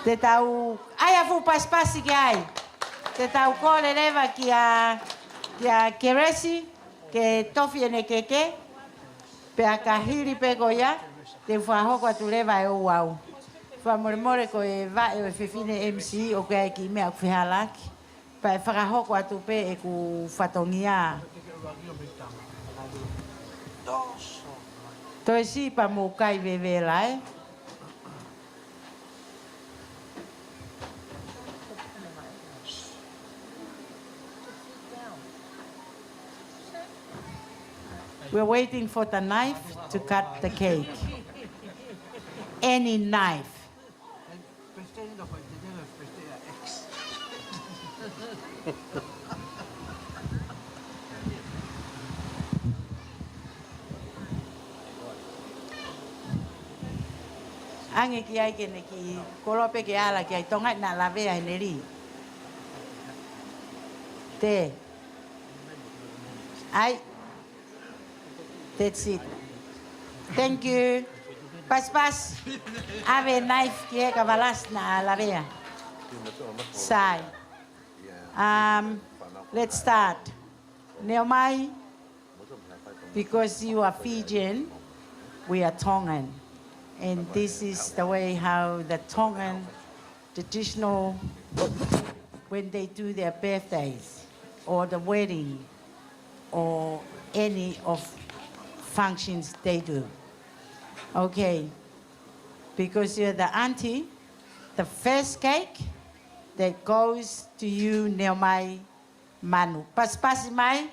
Te tau ʻai ha fuʻu pasipasi ki ai. Te tau kole leva kia, kia Keresi ke tofi ʻene keke. Pea ka hili pē ko ia, te u fakahoko atu leva e ouau. Fakamolemole ko e vaʻe ʻo e fefine M C ʻoku ʻi ai e kiʻi meʻa ʻoku fehālaaki. Pea ʻe fakahoko atu pē ʻeku fatongia. Toe siʻi pea mou kai vevela, ē. We're waiting for the knife to cut the cake. Any knife. Ange ki ai ke ne kiʻi kolope ke ala ki ai, Tonga naʻa lavea he neli. Te. ʻAi. That's it. Thank you. Pasipasi. ʻAve knife ki he ka Valasi naʻa lavea. Sai. Um, let's start. Neomai, because you are Fijian, we are Tongan. And this is the way how the Tongan traditional, when they do their birthdays or the wedding or any of functions they do. Okay, because you're the auntie, the first cake that goes to you, Neomai Manu. Pasipasi mai.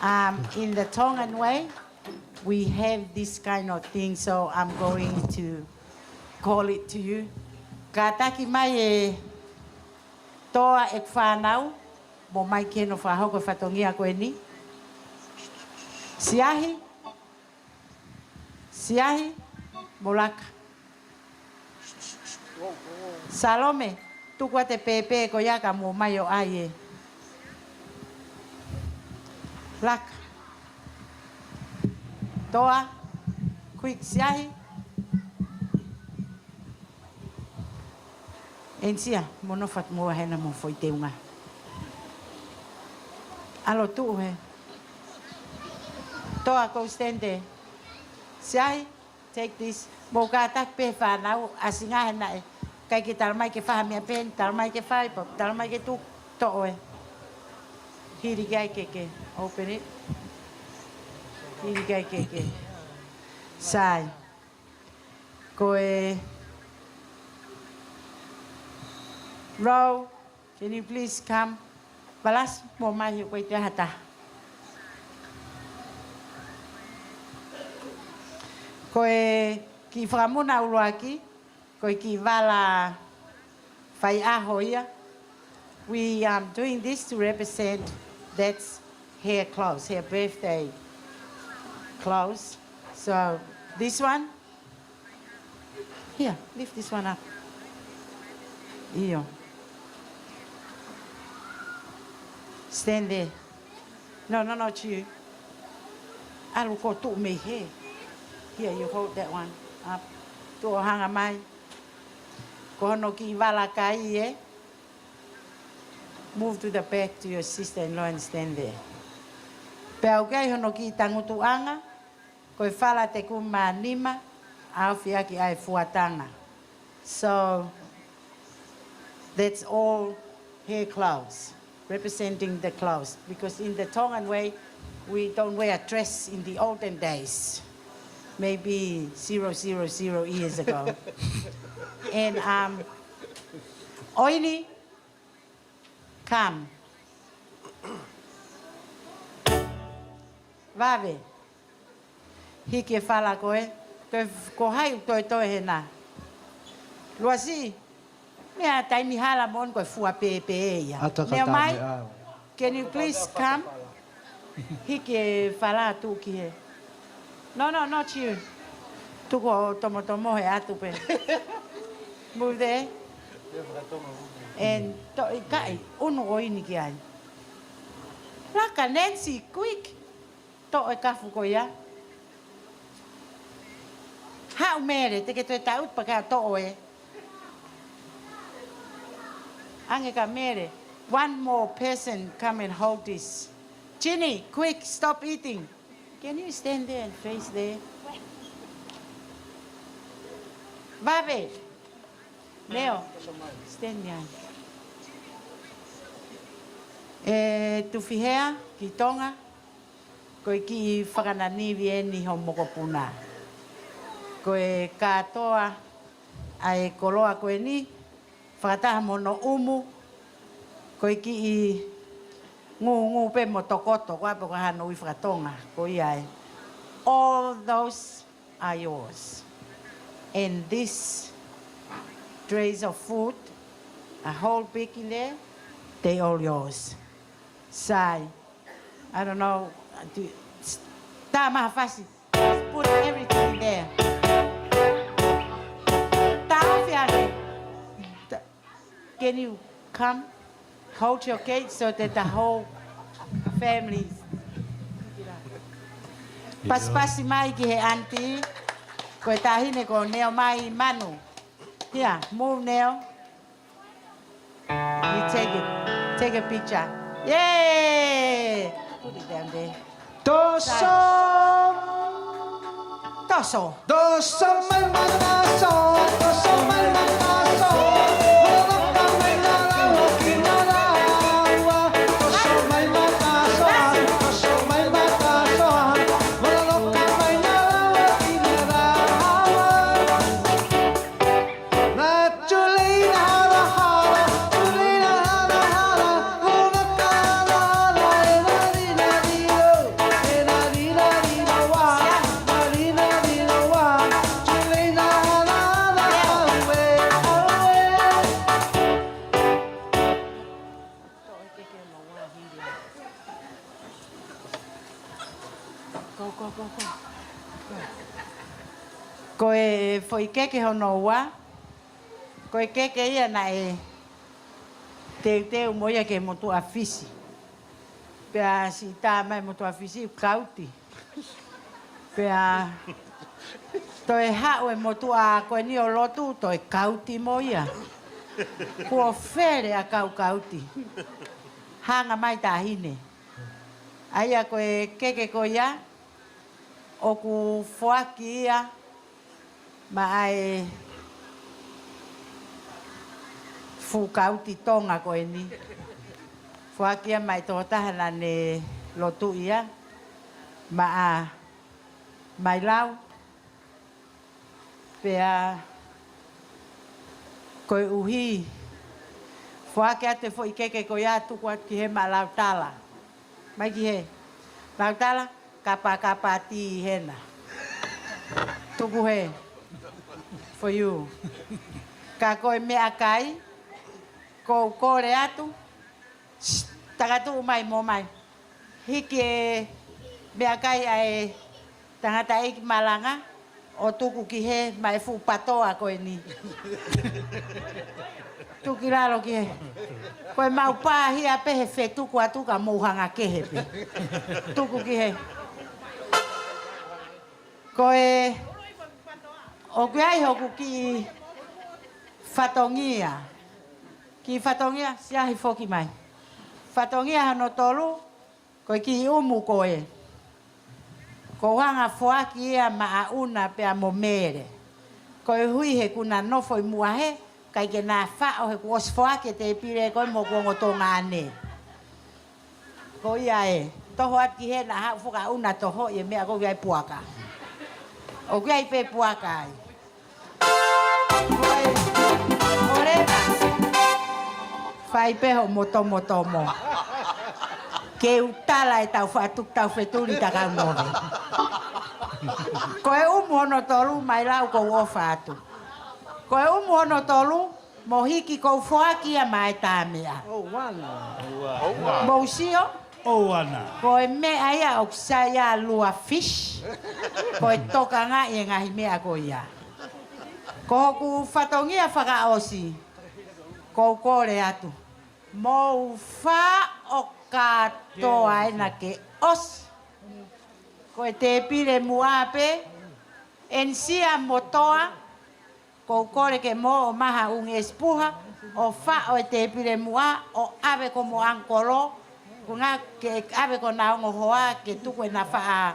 Um, in the Tongan way, we have this kind of thing, so I'm going to call it to you. Kātaki mai e Toa e fānau, mo mai ke nau fakahoko e fatongia ko eni. Siahi, Siahi, mo Laka. Salome, tuku atu e pēpē ko ia ka mou mai ʻo ʻai ē. Laka. Toa, quick, Siahi. Ensia, mo nofo atu mo hena mo foʻi teunga. ʻAlu atu he. Toa, go stand there. Siahi, take this. Mou kātaki pē fānau, ʻasi ngā hena ē. ʻIkai ke talamai ke fai ha meʻa pē, talamai ke fai, pea talamai ke tuku, toʻo ē. Hili ki ai keke. Open it. Hili ki ai keke. Sai. Ko e Rau, can you please come? Valasi, mou mai he ko e te hata. Ko e kiʻi fakamuna ʻuluaki, ko e kiʻi vala faiʻaho ia. We are doing this to represent that's her clothes, her birthday clothes. So this one, here, lift this one up. ʻIo. Stand there. No, no, not you. ʻAlu koe tuʻu mei hē. Here, you hold that one up. Tuʻu ʻo hanga mai. Ko hono kiʻi vala kai ē. Move to the back to your sister-in-law and stand there. Pea ʻoku ʻi ai hono kiʻi tangutuʻanga, ko e fala tekuma nima, ʻaofi ʻaki ʻa e fuatanga. So, that's all her clothes, representing the clothes. Because in the Tongan way, we don't wear a dress in the olden days. Maybe zero, zero, zero years ago. And, um, ʻOini, come. Vave. Hiki e fala ko ē. Toe f-, ko hai toe toe hena. Luasi. Meʻa taimi hala mo ʻoni ko e fua pēpē ia. Ata ka Neomai, tameʻa. Can you please come? Hiki e fala tuʻu ki hē. No, no, not you. Tuku ʻo tomotomo he atu pē. Move there. And to-, ʻikai, ʻunu ʻOini ki ai. Laka, Nancy, quick. Toʻo e kafu ko ia. Haʻu Mele, te ke toe taʻutu pea ke toʻo ē. Ange kia Mele. One more person come and hold this. Ginny, quick, stop eating. Can you stand there and face there? Vave. Neo, stand there. ʻE Tufihea ki Tonga, ko e kiʻi fakananivi eni ho mokopuna. Ko e kātoa ʻa e koloa ko eni, fakataha mo hono ʻumu, ko e kiʻi ngūngū pē mo tokoto, ko ā pē ko hano ui fakatonga, ko ia ē. All those are yours. And this trays of food, a whole pig in there, they all yours. Sai. I don't know. Do, tā maha fasi. Just put everything there. Can you come? Hold your gate so that the whole family. Pasipasi mai ki he aunty. Ko e taʻahine ko Neo mai Manu. Here, move Neo. You take it. Take a picture. Yay! Put it down there. Toso. Toso. Toso mai mataso, toso mai mataso. Maloloka mai na laua ki na laua. Toso mai mataso, toso mai mataso. Maloloka mai na laua ki na laua. Ko e foʻi keke hono ua, ko e keke ia naʻe teuteu mo ia ki he motuʻa Fisi. Pea siʻi tā mai motuʻa Fisi, kauti. Pea toe haʻu e motuʻa ko eni ʻo lotu, toe kauti mo ia. Kuo fele ʻa e kau kauti. Hanga mai taʻahine. ʻA ia ko e keke ko ia, ʻoku foaki ia maʻa e fuʻu kauti Tonga ko eni. Foaki ia maʻa e tokotaha naʻa ne lotu ia, maʻa Mailau. Pea koeʻuhi, foaki atu e foʻi keke ko ia, tuku atu ki he maʻa Lautala. Mai ki he Lautala, kapakapa tī hena. Tuku he. For you. Ka ko e meʻakai, kou kole atu, takatuʻu mai mo mai. Hiki e meʻakai ʻa e tangataʻeiki malanga ʻo tuku ki he maʻa e fuʻu patoa ko eni. Tuku ki lalo ki he. Ko e mau pāhia pē he fetuku atu ka mou hanga kehe pē. Tuku ki he. Ko e, ʻoku ʻi ai hoku kiʻi fatongia. Kiʻi fatongia, siahi foki mai. Fatongia hono tolu, ko e kiʻi ʻumu ko ē. Kou hanga foaki ia maʻa ʻUna pea mo Mele. Koeʻuhi he kuo na nofo ʻi muʻa he, ʻikai ke na faʻo he kuo ʻosi foaki e tēpile ko ē mo hoku ongo tuongaʻane. Ko ia ē, toho atu ki hena haʻu foki ʻa ʻUna toho ʻi he meʻa ko ē ʻoku ʻi ai puaka. ʻOku ʻi ai pē puaka ai. Ko e, ʻoleva. Fai pē hoʻomo tomotomo. Ke u tala e tau faʻa tuku tau fetuli ta kau move. Ko e ʻumu hono tolu Mailau kou ʻofa atu. Ko e ʻumu hono tolu, mo hiki kou foaki ia maʻa e tā meʻa. ʻOua naʻa. Mou sio? ʻOua naʻa. Ko e meʻa ia ʻoku sai ia lua fish. Ko e tokangaʻi e ngaahi meʻa ko ia. Ko hoku fatongia fakaʻosi. Kou kole atu. Mou faʻo kātoa ena ke ʻosi. Ko e tēpile muʻa pē. ʻEnisia mo Toa. Kou kole ke mou ō mai ha ʻū ngeʻesi puha, ʻo faʻo e tēpile muʻa, ʻo ʻave ko mo ʻangikolo, ko ngā ke ʻave ko ʻena ongo hoa, ke tuku ʻena faʻa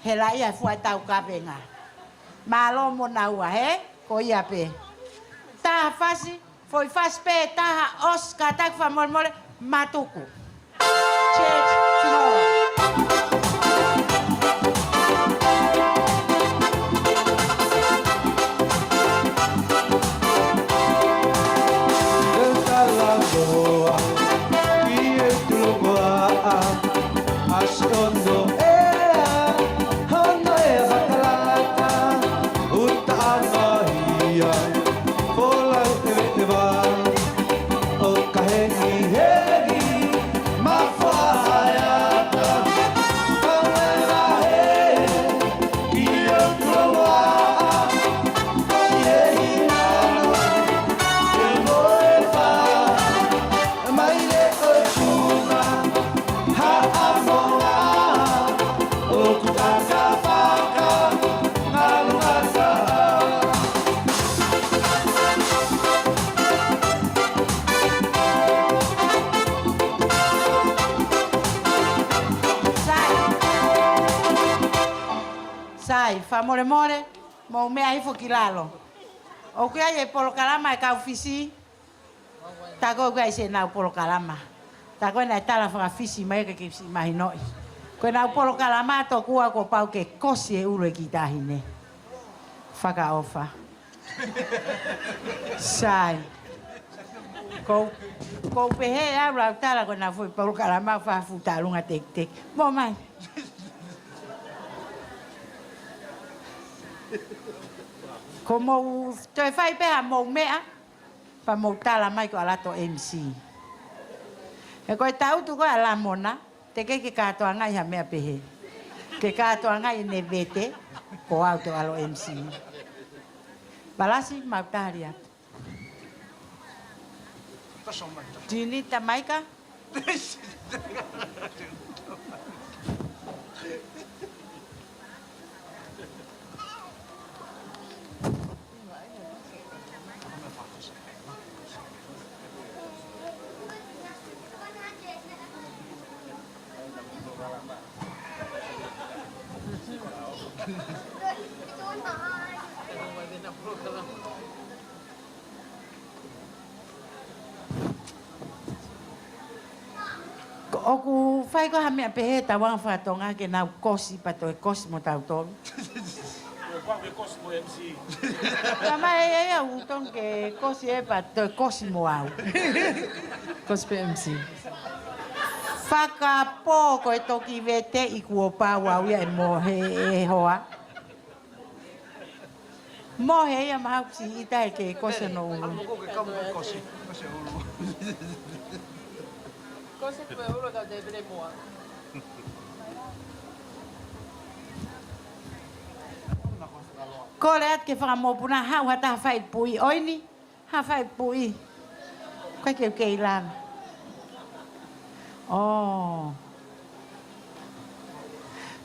helaʻia he fuʻu taukavenga. Mālō mo naua, he? Ko ia pē. Taha fasi, foʻi fasi pē, taha ʻosi, kātaki fakamolemole, matuku. Church tomorrow. Sai, fakamolemole, mou meʻa hifo ki lalo. ʻOku ʻi ai e polokalama e kau Fisi. Tā ko ē ʻoku ʻi ai ʻenau polokalama. Tā ko ē naʻe tala faka-Fisi mai ka ke Fisi mahinoʻi. Ko ʻenau polokalama tokua kuo pau ke kosi e ʻulu e kiʻi taʻahine. Fakaʻofa. Sai. Ko, ko u pehē au lau tala ko ʻenau foʻi polokalama fakafutalunga tekiteki. Mou mai. Ko mou toe fai pē haʻamou meʻa, pea mou tala mai ko ʻalato M C. He ko e tautu ko ē ʻa Lamona, teʻeki ke kātoangaʻi ha meʻa pehē. Ke kātoangaʻi ʻene vete, ko au te u ʻalu M C. Palasi, mau tali atu. Dinita Maika. ʻOku fai ko ē ha meʻa pehē ʻi he tauanga faka-Tonga ke nau kosi pea toe kosi mo tautolu? Ko e pau ke kosi mo M C. Ka mai ʻe ia ʻoku totonu ke kosi ē pea toe kosi mo au. Kosi pē M C. Fakapō ko e toki veteʻi kuo pau au ia ʻe mohe e hoa. Mohe ia mahaʻu siʻi ʻita he ke kosi hono ʻulu. Kosi pē ʻulu ka te pele moa. Kole atu ke fakamopuna haʻu ha taha fai puʻi ʻoini. Ha fai puʻi. Ko e ke kei lana. ʻŌ.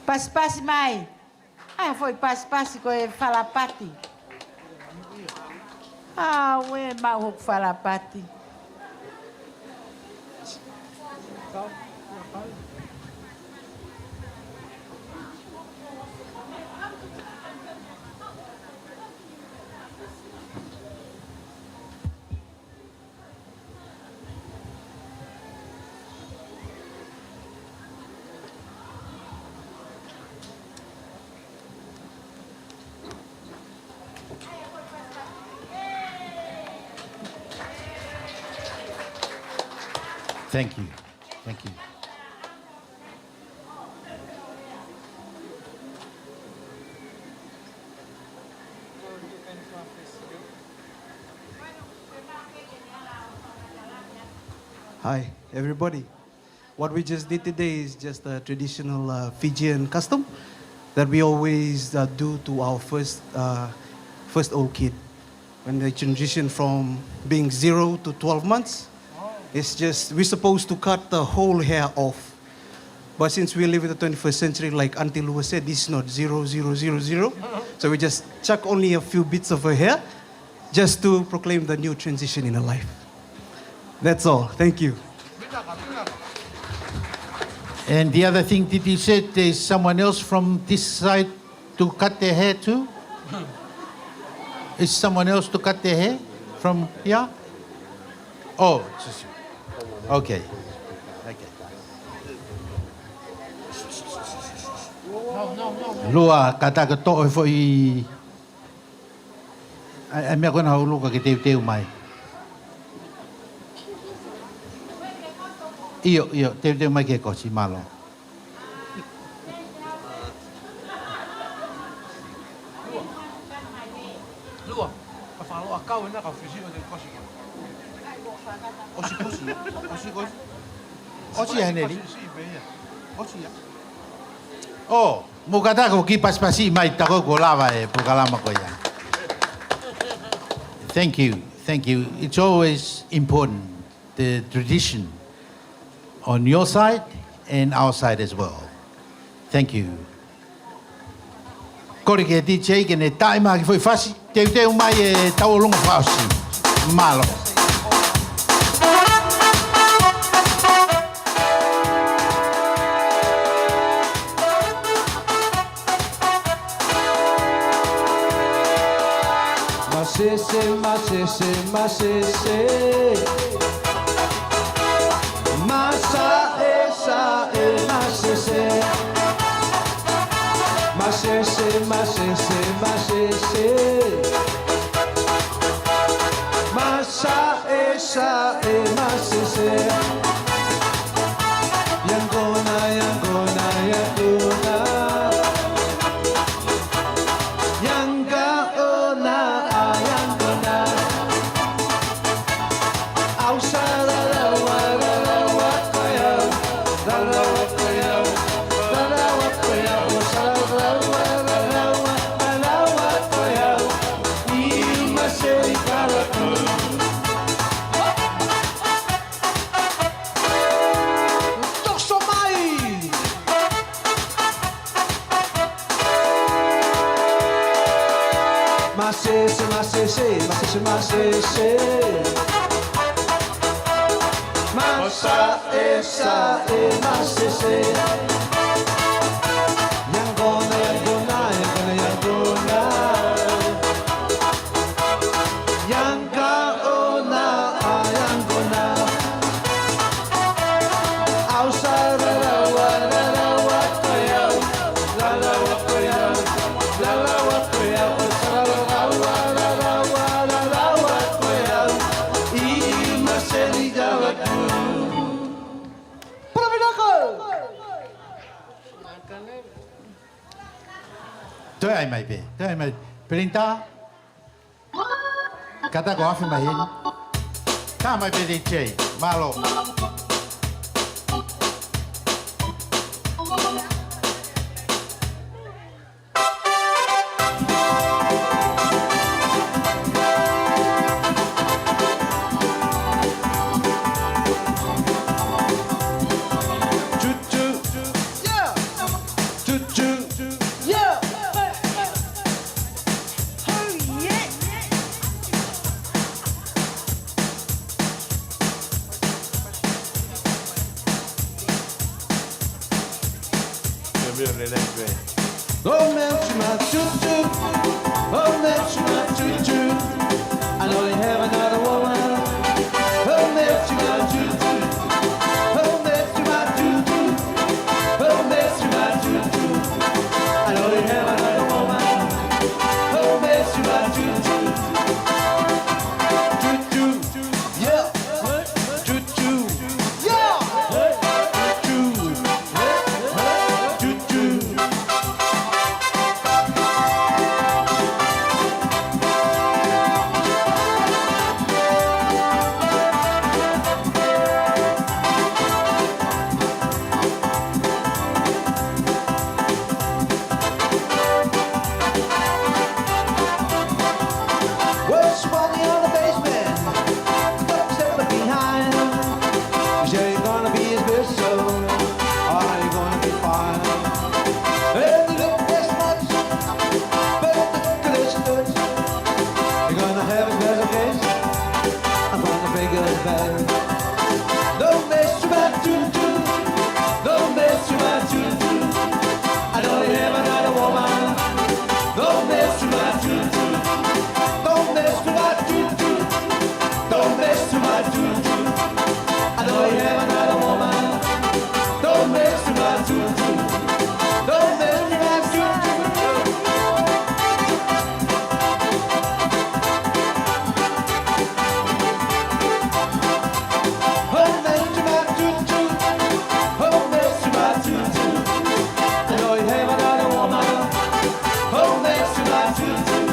Pasipasi mai. ʻAi ha foʻi pasipasi ko e falapati. Auē, maʻu hoku falapati. Thank you. Thank you. Hi, everybody. What we just did today is just a traditional, uh, Fijian custom that we always, uh, do to our first, uh, first old kid. When they transition from being zero to twelve months, it's just, we're supposed to cut the whole hair off. But since we live in the twenty-first century, like Auntie Lua said, this is not zero, zero, zero, zero. So we just chuck only a few bits of her hair just to proclaim the new transition in her life. That's all. Thank you. And the other thing that he said, there's someone else from this side to cut their hair too? Is someone else to cut their hair from here? Oh, it's just you. Okay. Okay. Lua, kātaki toʻo e foʻi, ʻai, ʻai meʻa ko ena ʻo Luka ke teuteu mai. ʻIo, ʻio, teuteu mai ke kosi, mālō. Lua, ka fakaloa kau ena ka fisi o te kosi. ʻOsi kosi, ʻosi kosi. ʻOsi ia, Heneli. ʻOsi ia. ʻO, mou kātaki ʻo kiʻi pasipasi mai, tā ko ē kuo lava e polokalama ko ia. Thank you, thank you. It's always important, the tradition on your side and our side as well. Thank you. Kole ki he D J ke ne taaʻi mai ha kiʻi foʻi fasi, teuteu mai e tauʻolunga fakaʻosi. Mālō. Masese, masese, masese. Masaʻe, saʻe, masese. Masese, masese, masese. Masaʻe, saʻe, masese. Yangona, yangona, yangona. Yanga ona, a yangona. Au sa lalawa, lalawa ko au. Lalawa ko au. Lalawa ko au. Sa lalawa, lalawa, lalawa ko au. Ii maseli kalaku. Toso mai! Masese, masese, masese, masese. Masaʻe, saʻe, masese. Yangona, yangona, yangona, yangona. Yanga ona, a yangona. Au sa lalawa, lalawa ko au. Lalawa ko au. Lalawa ko au. Au sa lalawa, lalawa, lalawa ko au. Ii maseli kalaku. Palavilako! Toe ʻai mai pē. Toe ʻai mai. Pelinitā. Kātaki ʻo afe mai heni. Tā mai pē D J. Mālō. Choo choo. Yeah. Choo choo. Yeah. Oh, yeah. Go melt my choo choo. Go melt my choo choo. I know you have another woman. Go melt my choo choo. Go melt my choo choo. Go melt my choo choo. I know you have another woman. Go melt my choo choo. Choo choo. Yeah. Choo choo. Yeah. Choo choo. Choo choo. What's money on the basement? Don't step behind. You say you're gonna be his best, so are you gonna be fine? And you look this much, but look at this touch. You're gonna have a special case. I'm gonna make it bad. Don't mess with my choo choo. Don't mess with my choo choo. I know you have another woman. Don't mess with my choo choo. Don't mess with my choo choo. Don't mess with my choo choo. I know you have another woman. Don't mess with my choo choo. Don't mess with my choo choo. Don't mess with my choo choo. Don't mess with my choo choo. I know you have another woman. Don't mess with my choo choo.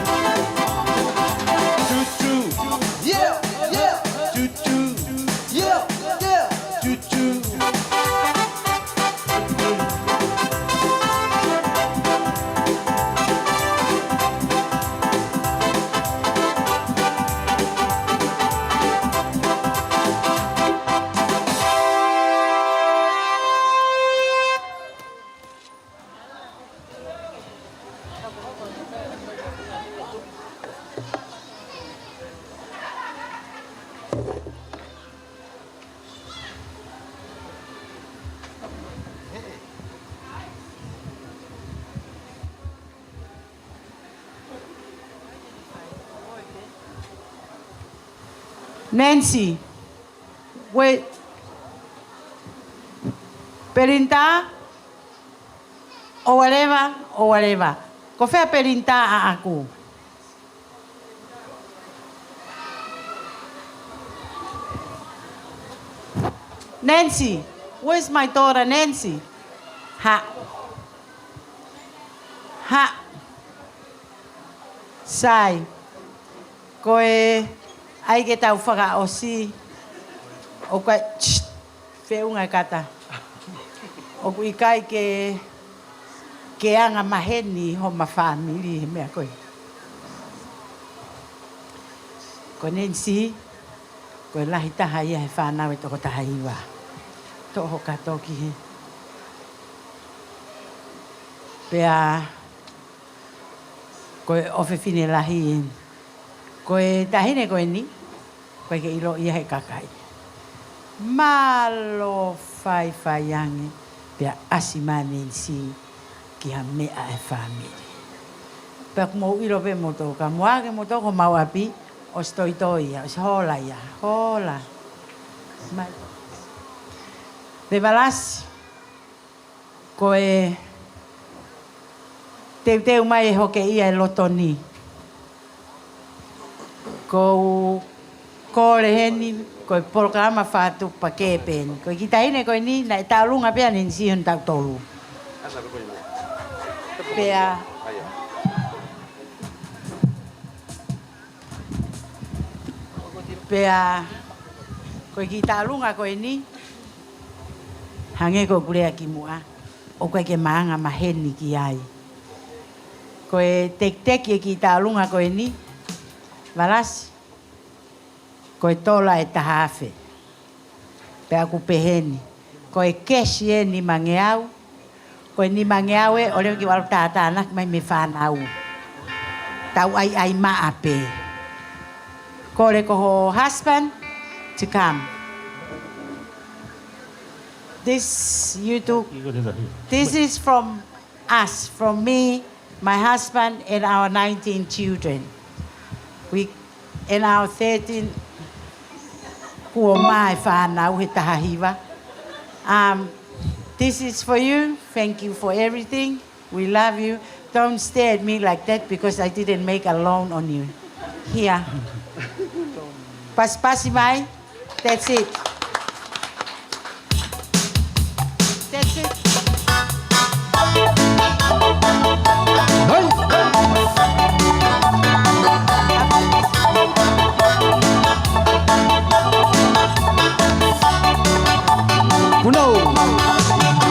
Choo choo. Yeah, yeah. Choo choo. Yeah, yeah. Choo choo. Nancy, where's pelinitā? ʻO whatever, ʻo whatever. Ko fē pelinitā ʻaʻaku? Nancy, where's my daughter Nancy? Hā. Hā. Sai. Ko e ʻai ke tau fakaʻosi. ʻOku ʻikai, tss, feʻunga e kata. ʻOku ʻikai ke, ke anga maheni homa fāmili he meʻa ko ē. Ko Nancy, ko e lahi taha ia he fānau ʻe toko taha hiva. Toʻo ho kato ki hē. Pea ko e ʻofefine lahi eni. Ko e taʻahine ko eni, ʻoku ʻikai ke ʻilo ia he kakai. Mālō faifai ange, pea ʻasi mai Nancy ki ha meʻa ʻa e fāmili. Pea ʻoku mou ʻilo pē moutolu, ka mou ō ʻo moutolu ki homau ʻapi, ʻosi toitoi ia, ʻosi hola ia, hola. Mai. Pea Valasi, ko e teuteu mai e hoke ia e loto ni. Ko u kole heni, ko e polokalama fakatupu pea ke peni. Ko e kiʻi taʻahine ko eni, naʻe taʻolunga pē ʻa Nancy ʻi hono taʻu tolu. Pea, pea, ko e kiʻi taʻolunga ko eni, hangē ko ʻeku lea kimuʻa, ʻoku ʻikai ke ma anga maheni ki ai. Ko e tekiteki e kiʻi taʻolunga ko eni, Valasi, ko e tola ʻe taha afe. Pea ʻoku pehē ni, ko e kesi eni nimangeau, ko e nimangeau ē, ʻoua leva ke u ʻalu ʻo tātānaki mai mei he fānau. Tau ʻaiʻai maʻa pē. Kole ko ho husband to come. This, you two, this is from us, from me, my husband, and our nineteen children. We, and our thirteen kuo mā e fānau he taha hiva. Um, this is for you. Thank you for everything. We love you. Don't stare at me like that because I didn't make a loan on you. Here. Pasipasi mai. That's it. That's it.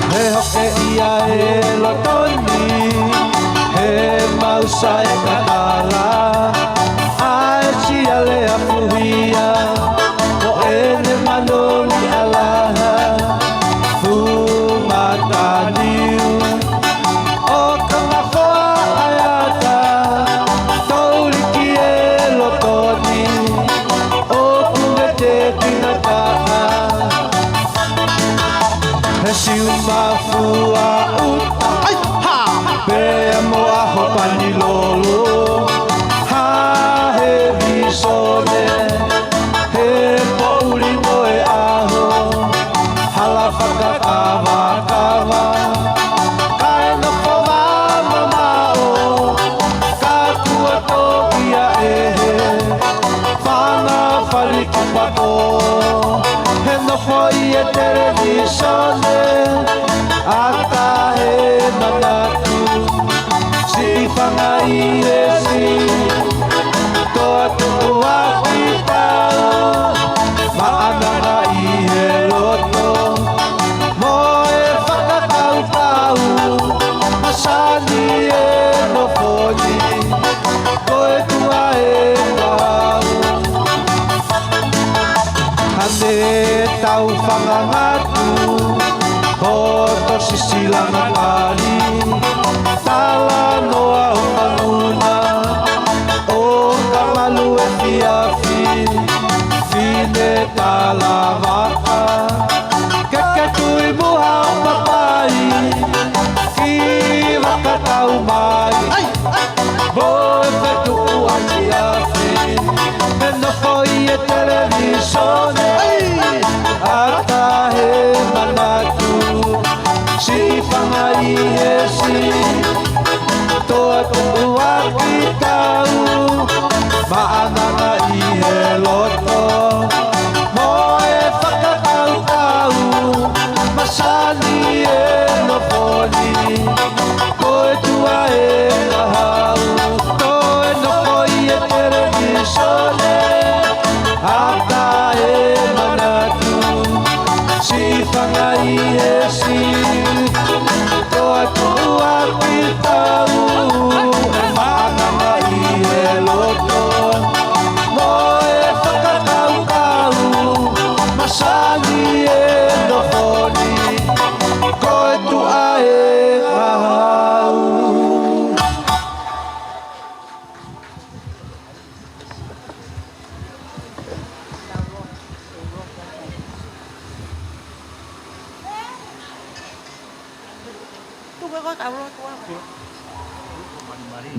He hoke ia e loto ni, he mau sa e kakala, ʻa e sia lea fuhia, ko ʻene manoli ʻalaha, fu mataniu, ʻo ka mafoa ʻa e ata, touliki e loto ni, ʻoku vete kina taʻa. He siu mafua ʻuta, ʻai, ha! Pea mo ʻaho pani lolo, ha he visone, he poʻuli mo e ʻaho, hala fakakavakava, kae nofo vā mamaʻo, ka kuo toki ʻa e he, fanga fali ki pako, he nofo ʻi he televīsone, ʻata he manatu, siʻi fanga ʻi he si, toa tuku ʻa kita, maʻananga ʻi he loto, mo e fakakaukau, masani e nofo ni, ko e tuʻa e kau. Hane tau fangangatu, hoto sisilanga kali, talanoa ʻo fanguna, ʻo ka malu efiafi, fine talavaka, ke ke tui muha ʻo papai, ki vaka tau mai. ʻAi! Mo e fetuʻu ʻafiafi, he nofo ʻi he televīsone. Sone, ʻata he manatu, siʻi fanga ʻi he siʻi, toa tuʻuaki tau, maʻananga ʻi he loto, mo e fakakaukau, masani e nofo ni. Ko e tuʻa e ngahau, toe nofo ʻi he televīsone, ʻata e manatu, siʻi fanga ʻi he siʻi, toa tuʻuaki tau, maʻananga ʻi he loto, mo e fakakaukau, masani e nofo ni, ko e tuʻa e ngahau.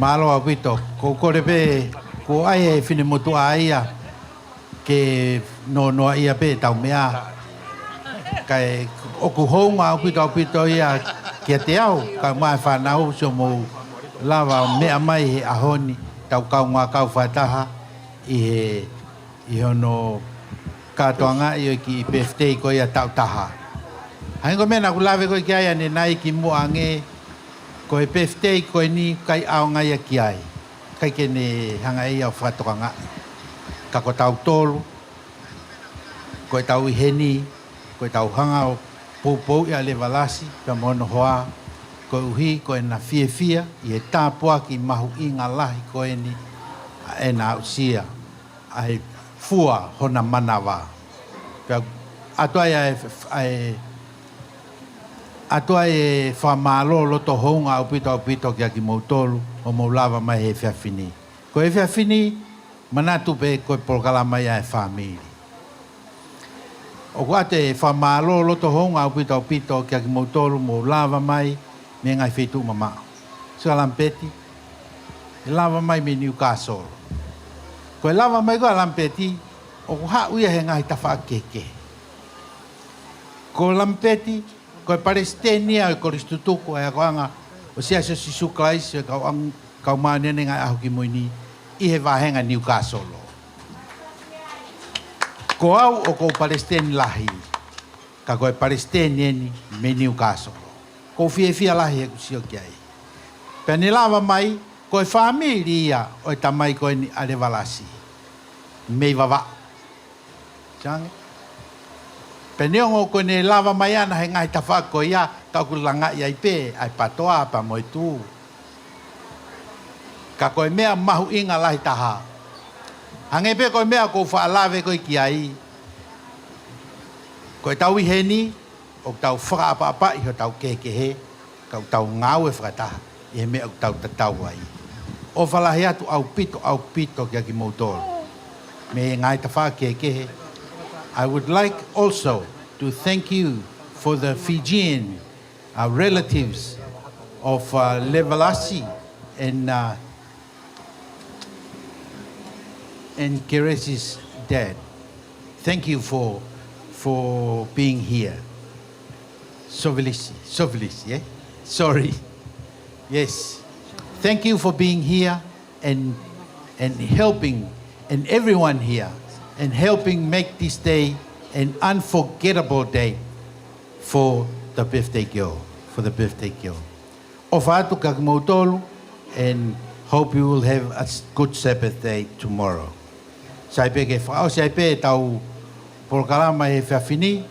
Mālō ʻaupito, ko u kole pē, ko e finemotuʻa ia, ke nonoa ia pē ʻetau meʻa. Kae ʻoku hounga ʻaupito ʻaupito ia kiate au, kae ʻumaʻā e fānau, sio mou lava meʻa mai he ʻaho ni, tau kaungā kau fakataha ʻi he, ʻi hono kātoangaʻi ʻo e kiʻi birthday ko ia taʻu taha. Hangē ko e meʻa naʻa ku lave ko ē ki ai ʻanenai kimuʻa ange, ko e birthday ko eni ʻikai ʻaonga ia ki ai. ʻIkai ke ne hanga ʻe ia ʻo fakatokangaʻi. Ka ko tautolu, ko ʻetau ʻi heni, ko ʻetau hanga ʻo poupouʻi ʻa Levalasi, pea mo hono hoa, koeʻuhi ko ʻena fiefia ʻi he tāpuaki mahuʻinga lahi ko eni ʻa ʻena aʻusia, ʻa e fua hona manava. Pea ʻoatu ai ʻa e, ʻa e, ʻoatu ai e fakamālō loto hounga ʻaupito ʻaupito kiate kimoutolu, hoʻomou lava mai he efiafi ni. Ko e efiafi ni, manatu pē ko e polokalama ia ʻa e fāmili. ʻOku ʻoatu e fakamālō loto hounga ʻaupito ʻaupito kiate kimoutolu, mou lava mai mei he ngaahi feituʻu mamaʻo. Sio ʻa Lamipeti, ʻe lava mai mei Newcastle. Ko e lava mai ko ē ʻa Lamipeti, ʻoku haʻu ia he ngaahi tafaʻaki kehekehe. Ko Lamipeti, ko e palesiteni ia ʻo e kolisi tutuku ʻa e akoʻanga ʻo e Siasi ʻo Sīsū Kalaisi ʻo e kau ang-, kau māʻoniʻoni he ngaahi ʻaho kimui ni ʻi he vāhenga Newcastle. Ko au ʻoku ou palesiteni lahi, ka ko e palesiteni eni mei Newcastle. ʻOku ou fiefia lahi heʻeku sio ki ai. Pea ne lava mai, ko e fāmili ia ʻo e tamai ko eni ʻa Levalasi, mei Vavaʻu. Sio ange. Pea neongo ko ʻene lava mai ʻana he ngaahi tafaʻaki ko ia, ka ʻoku langaʻi ai pē ʻa e pātoa pea mo e tū. Ka ko e meʻa mahuʻinga lahi taha, hangē pē ko e meʻa ʻoku ou faʻa lave ko ē ki ai, ko ʻetau ʻi heni, ʻoku tau fakaʻapaʻapaʻi hotau kehekehe, ka ʻoku tau ngāue fakataha ʻi he meʻa ʻoku tau tatau ai. ʻOfa lahi atu ʻaupito, ʻaupito kiate kimoutolu mei he ngaahi tafaʻaki kehekehe. I would like also to thank you for the Fijian, uh, relatives of, uh, Levalasi and, uh, and Keresi's dad. Thank you for, for being here. Sovilisi, Sovilisi, eh? Sorry. Yes. Thank you for being here and, and helping, and everyone here, and helping make this day an unforgettable day for the birthday girl, for the birthday girl. ʻOfa atu kiate kimoutolu, and hope you will have a s-, good Sabbath day tomorrow. Sai pē ke fakaʻosi ai pē ʻetau polokalama he efiafi ni,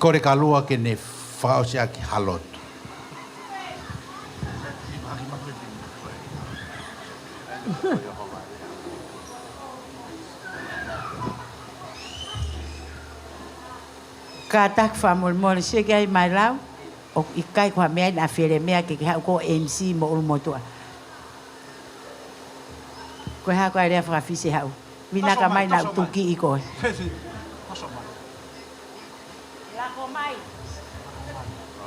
kole Kalua ke ne fakaʻosi ʻaki ha lotu. Kātaki fakamolemole, sio ki ai mai lau, ʻoku ʻikai ko ha meʻa ia naʻa fele meʻa ke ke haʻu ko e M C mo ʻulumotuʻa. Ko e hā ko ā e lea faka-Fisi ʻe haʻu? Vinaka mai naʻa ku tukiʻi koe.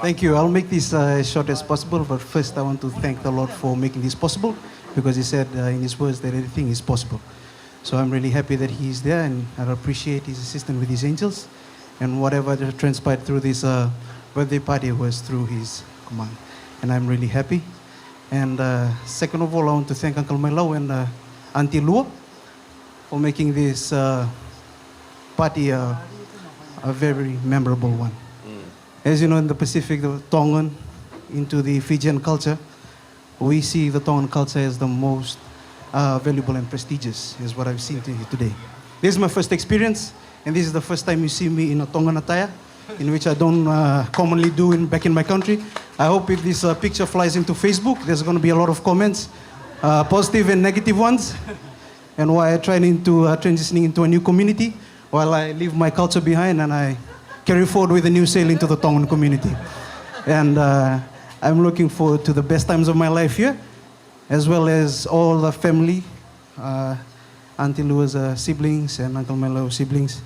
Thank you. I'll make this, uh, as short as possible, but first I want to thank the Lord for making this possible, because He said, uh, in His words that anything is possible. So I'm really happy that he's there, and I appreciate his assistance with his angels. And whatever that transpired through this, uh, birthday party was through his command. And I'm really happy. And, uh, second of all, I want to thank Uncle Mailau and, uh, Auntie Lua for making this, uh, party, uh, a very memorable one. As you know, in the Pacific, the Tongan, into the Fijian culture, we see the Tongan culture as the most, uh, valuable and prestigious, is what I've seen to, today. This is my first experience, and this is the first time you see me in a Tongan attire, in which I don't, uh, commonly do in, back in my country. I hope if this, uh, picture flies into Facebook, there's gonna be a lot of comments, uh, positive and negative ones. And while trying to, uh, transitioning into a new community, while I leave my culture behind and I carry forward with a new sail into the Tongan community. And, uh, I'm looking forward to the best times of my life here, as well as all the family, uh, Auntie Lua's, uh, siblings and Uncle Melo siblings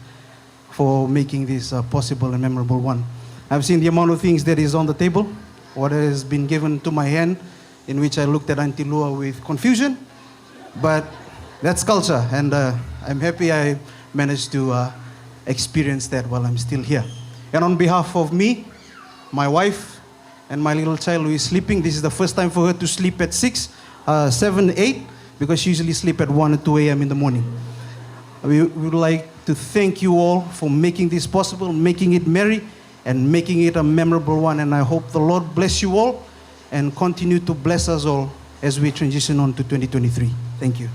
for making this, uh, possible and memorable one. I've seen the amount of things that is on the table, what has been given to my hand, in which I looked at Auntie Lua with confusion, but that's culture, and, uh, I'm happy I managed to, uh, experience that while I'm still here. And on behalf of me, my wife, and my little child who is sleeping, this is the first time for her to sleep at six, uh, seven, eight, because she usually sleep at one or two a m in the morning. We, we would like to thank you all for making this possible, making it merry, and making it a memorable one. And I hope the Lord bless you all and continue to bless us all as we transition on to twenty twenty-three. Thank you.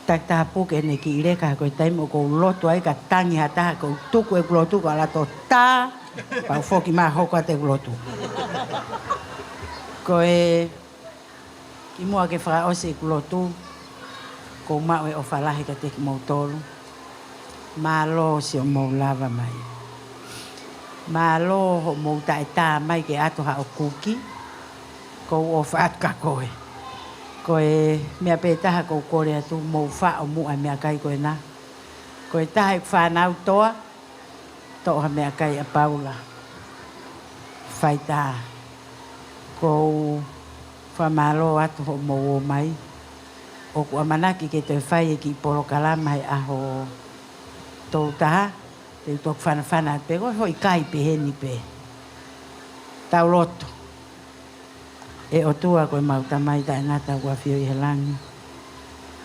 Takitaha puke ʻene kiʻi leka, ko e taimi ʻoku ou lotu ai ka tangi ha taha, ʻoku ou tuku ʻeku lotu ka lato tā, pea u foki mai ʻo hoko atu ʻeku lotu. Ko e kimuʻa ke fakaʻosi ʻeku lotu, ʻoku ou maʻu e ʻofa lahi kiate kimoutolu. Mālō siʻomou lava mai. Mālō hoʻomou taʻetā mai ke ʻatu haʻo kuki. ʻOku ou ʻofa atu kia koe. Ko e meʻa pē taha ʻoku ou kole atu, mou faʻo muʻa e meʻakai ko ena. Ko e taha ʻeku fānau, toa, toʻo ha meʻakai ʻa Paula. Faitā. ʻOku ou fakamālō atu hoʻomou ō mai. ʻOku ʻamanaki ke toe fai e kiʻi polokalama he ʻaho tolu taha, te u toki fanafana atu pē, ko e foʻi kai pehē ni pē. Tau lotu. ʻE ʻOtua ko ʻemau Tamai taʻengata ʻoku ʻafio ʻi he langi,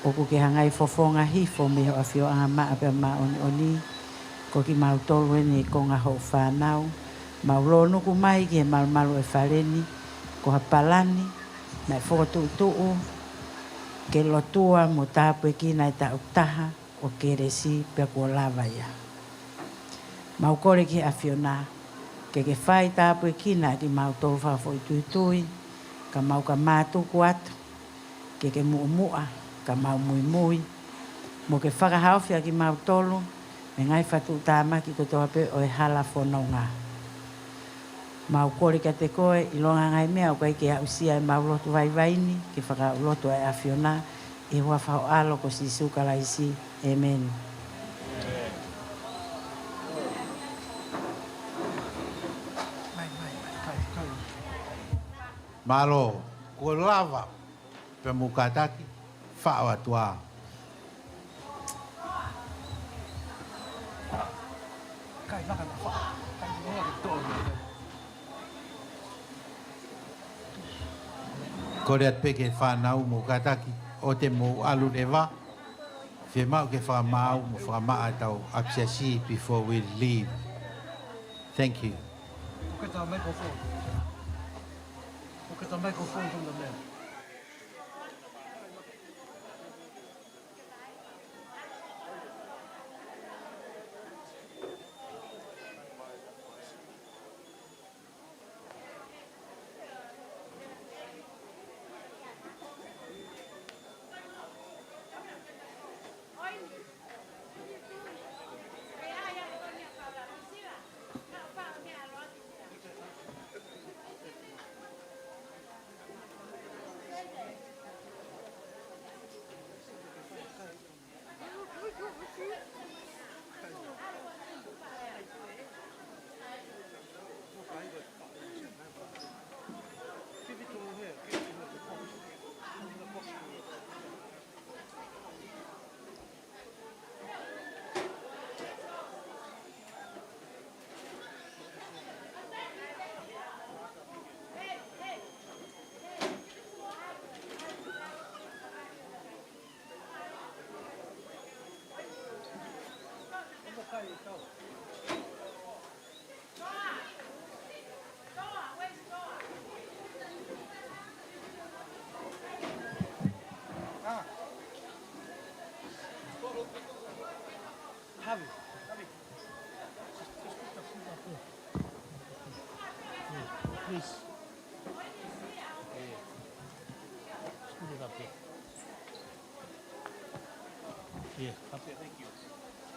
ʻoku ke hangai fofonga hifo mei ho ʻafioʻanga maʻa pea māʻoniʻoni, ko kimautolu eni e konga hoʻo fānau, mau lōnuku mai ki he malumalu ʻo e fale ni, ko ha palani naʻe fokotuʻutuʻu ke lotua mo tāpuekina e taʻu taha ʻo kelesi pea kuo lava ia. Mau kole ki he ʻAfiona ke ke fai tāpuekina ʻa kimautolu fakafoʻituitui, ka mau ka mātuku atu, ke ke muʻomuʻa, ka mau muimui, mo ke fakahaofi ʻa kimautolu mei he ngaahi fakatuʻutāmaki kotoa pē ʻo e hala fononga. Mau kole kiate koe, ʻilonga e ngaahi meʻa ʻoku ʻikai ke aʻusia ʻemau lotu vaivai ni, ke fakalotu ʻa e ʻAfiona, ʻi he huafa ho ʻAlo ko Sīsū Kalaisi. ʻĒmeni. Mālō, kuo lava, pea mou kātaki, faʻo atu ā. Kole atu pē ki he fānau mo kātaki, ʻoua te mou ʻalu leva, fiemaʻu ke fakamaau mo fakamaʻa ʻetau ʻapisiasi before we leave. Thank you. We'll get our microphone. We'll get our microphone from the man. Javi, Javi. Just, just put the food up there. Yeah, please. Yeah. Just put it up there. Yeah, up there. Thank you.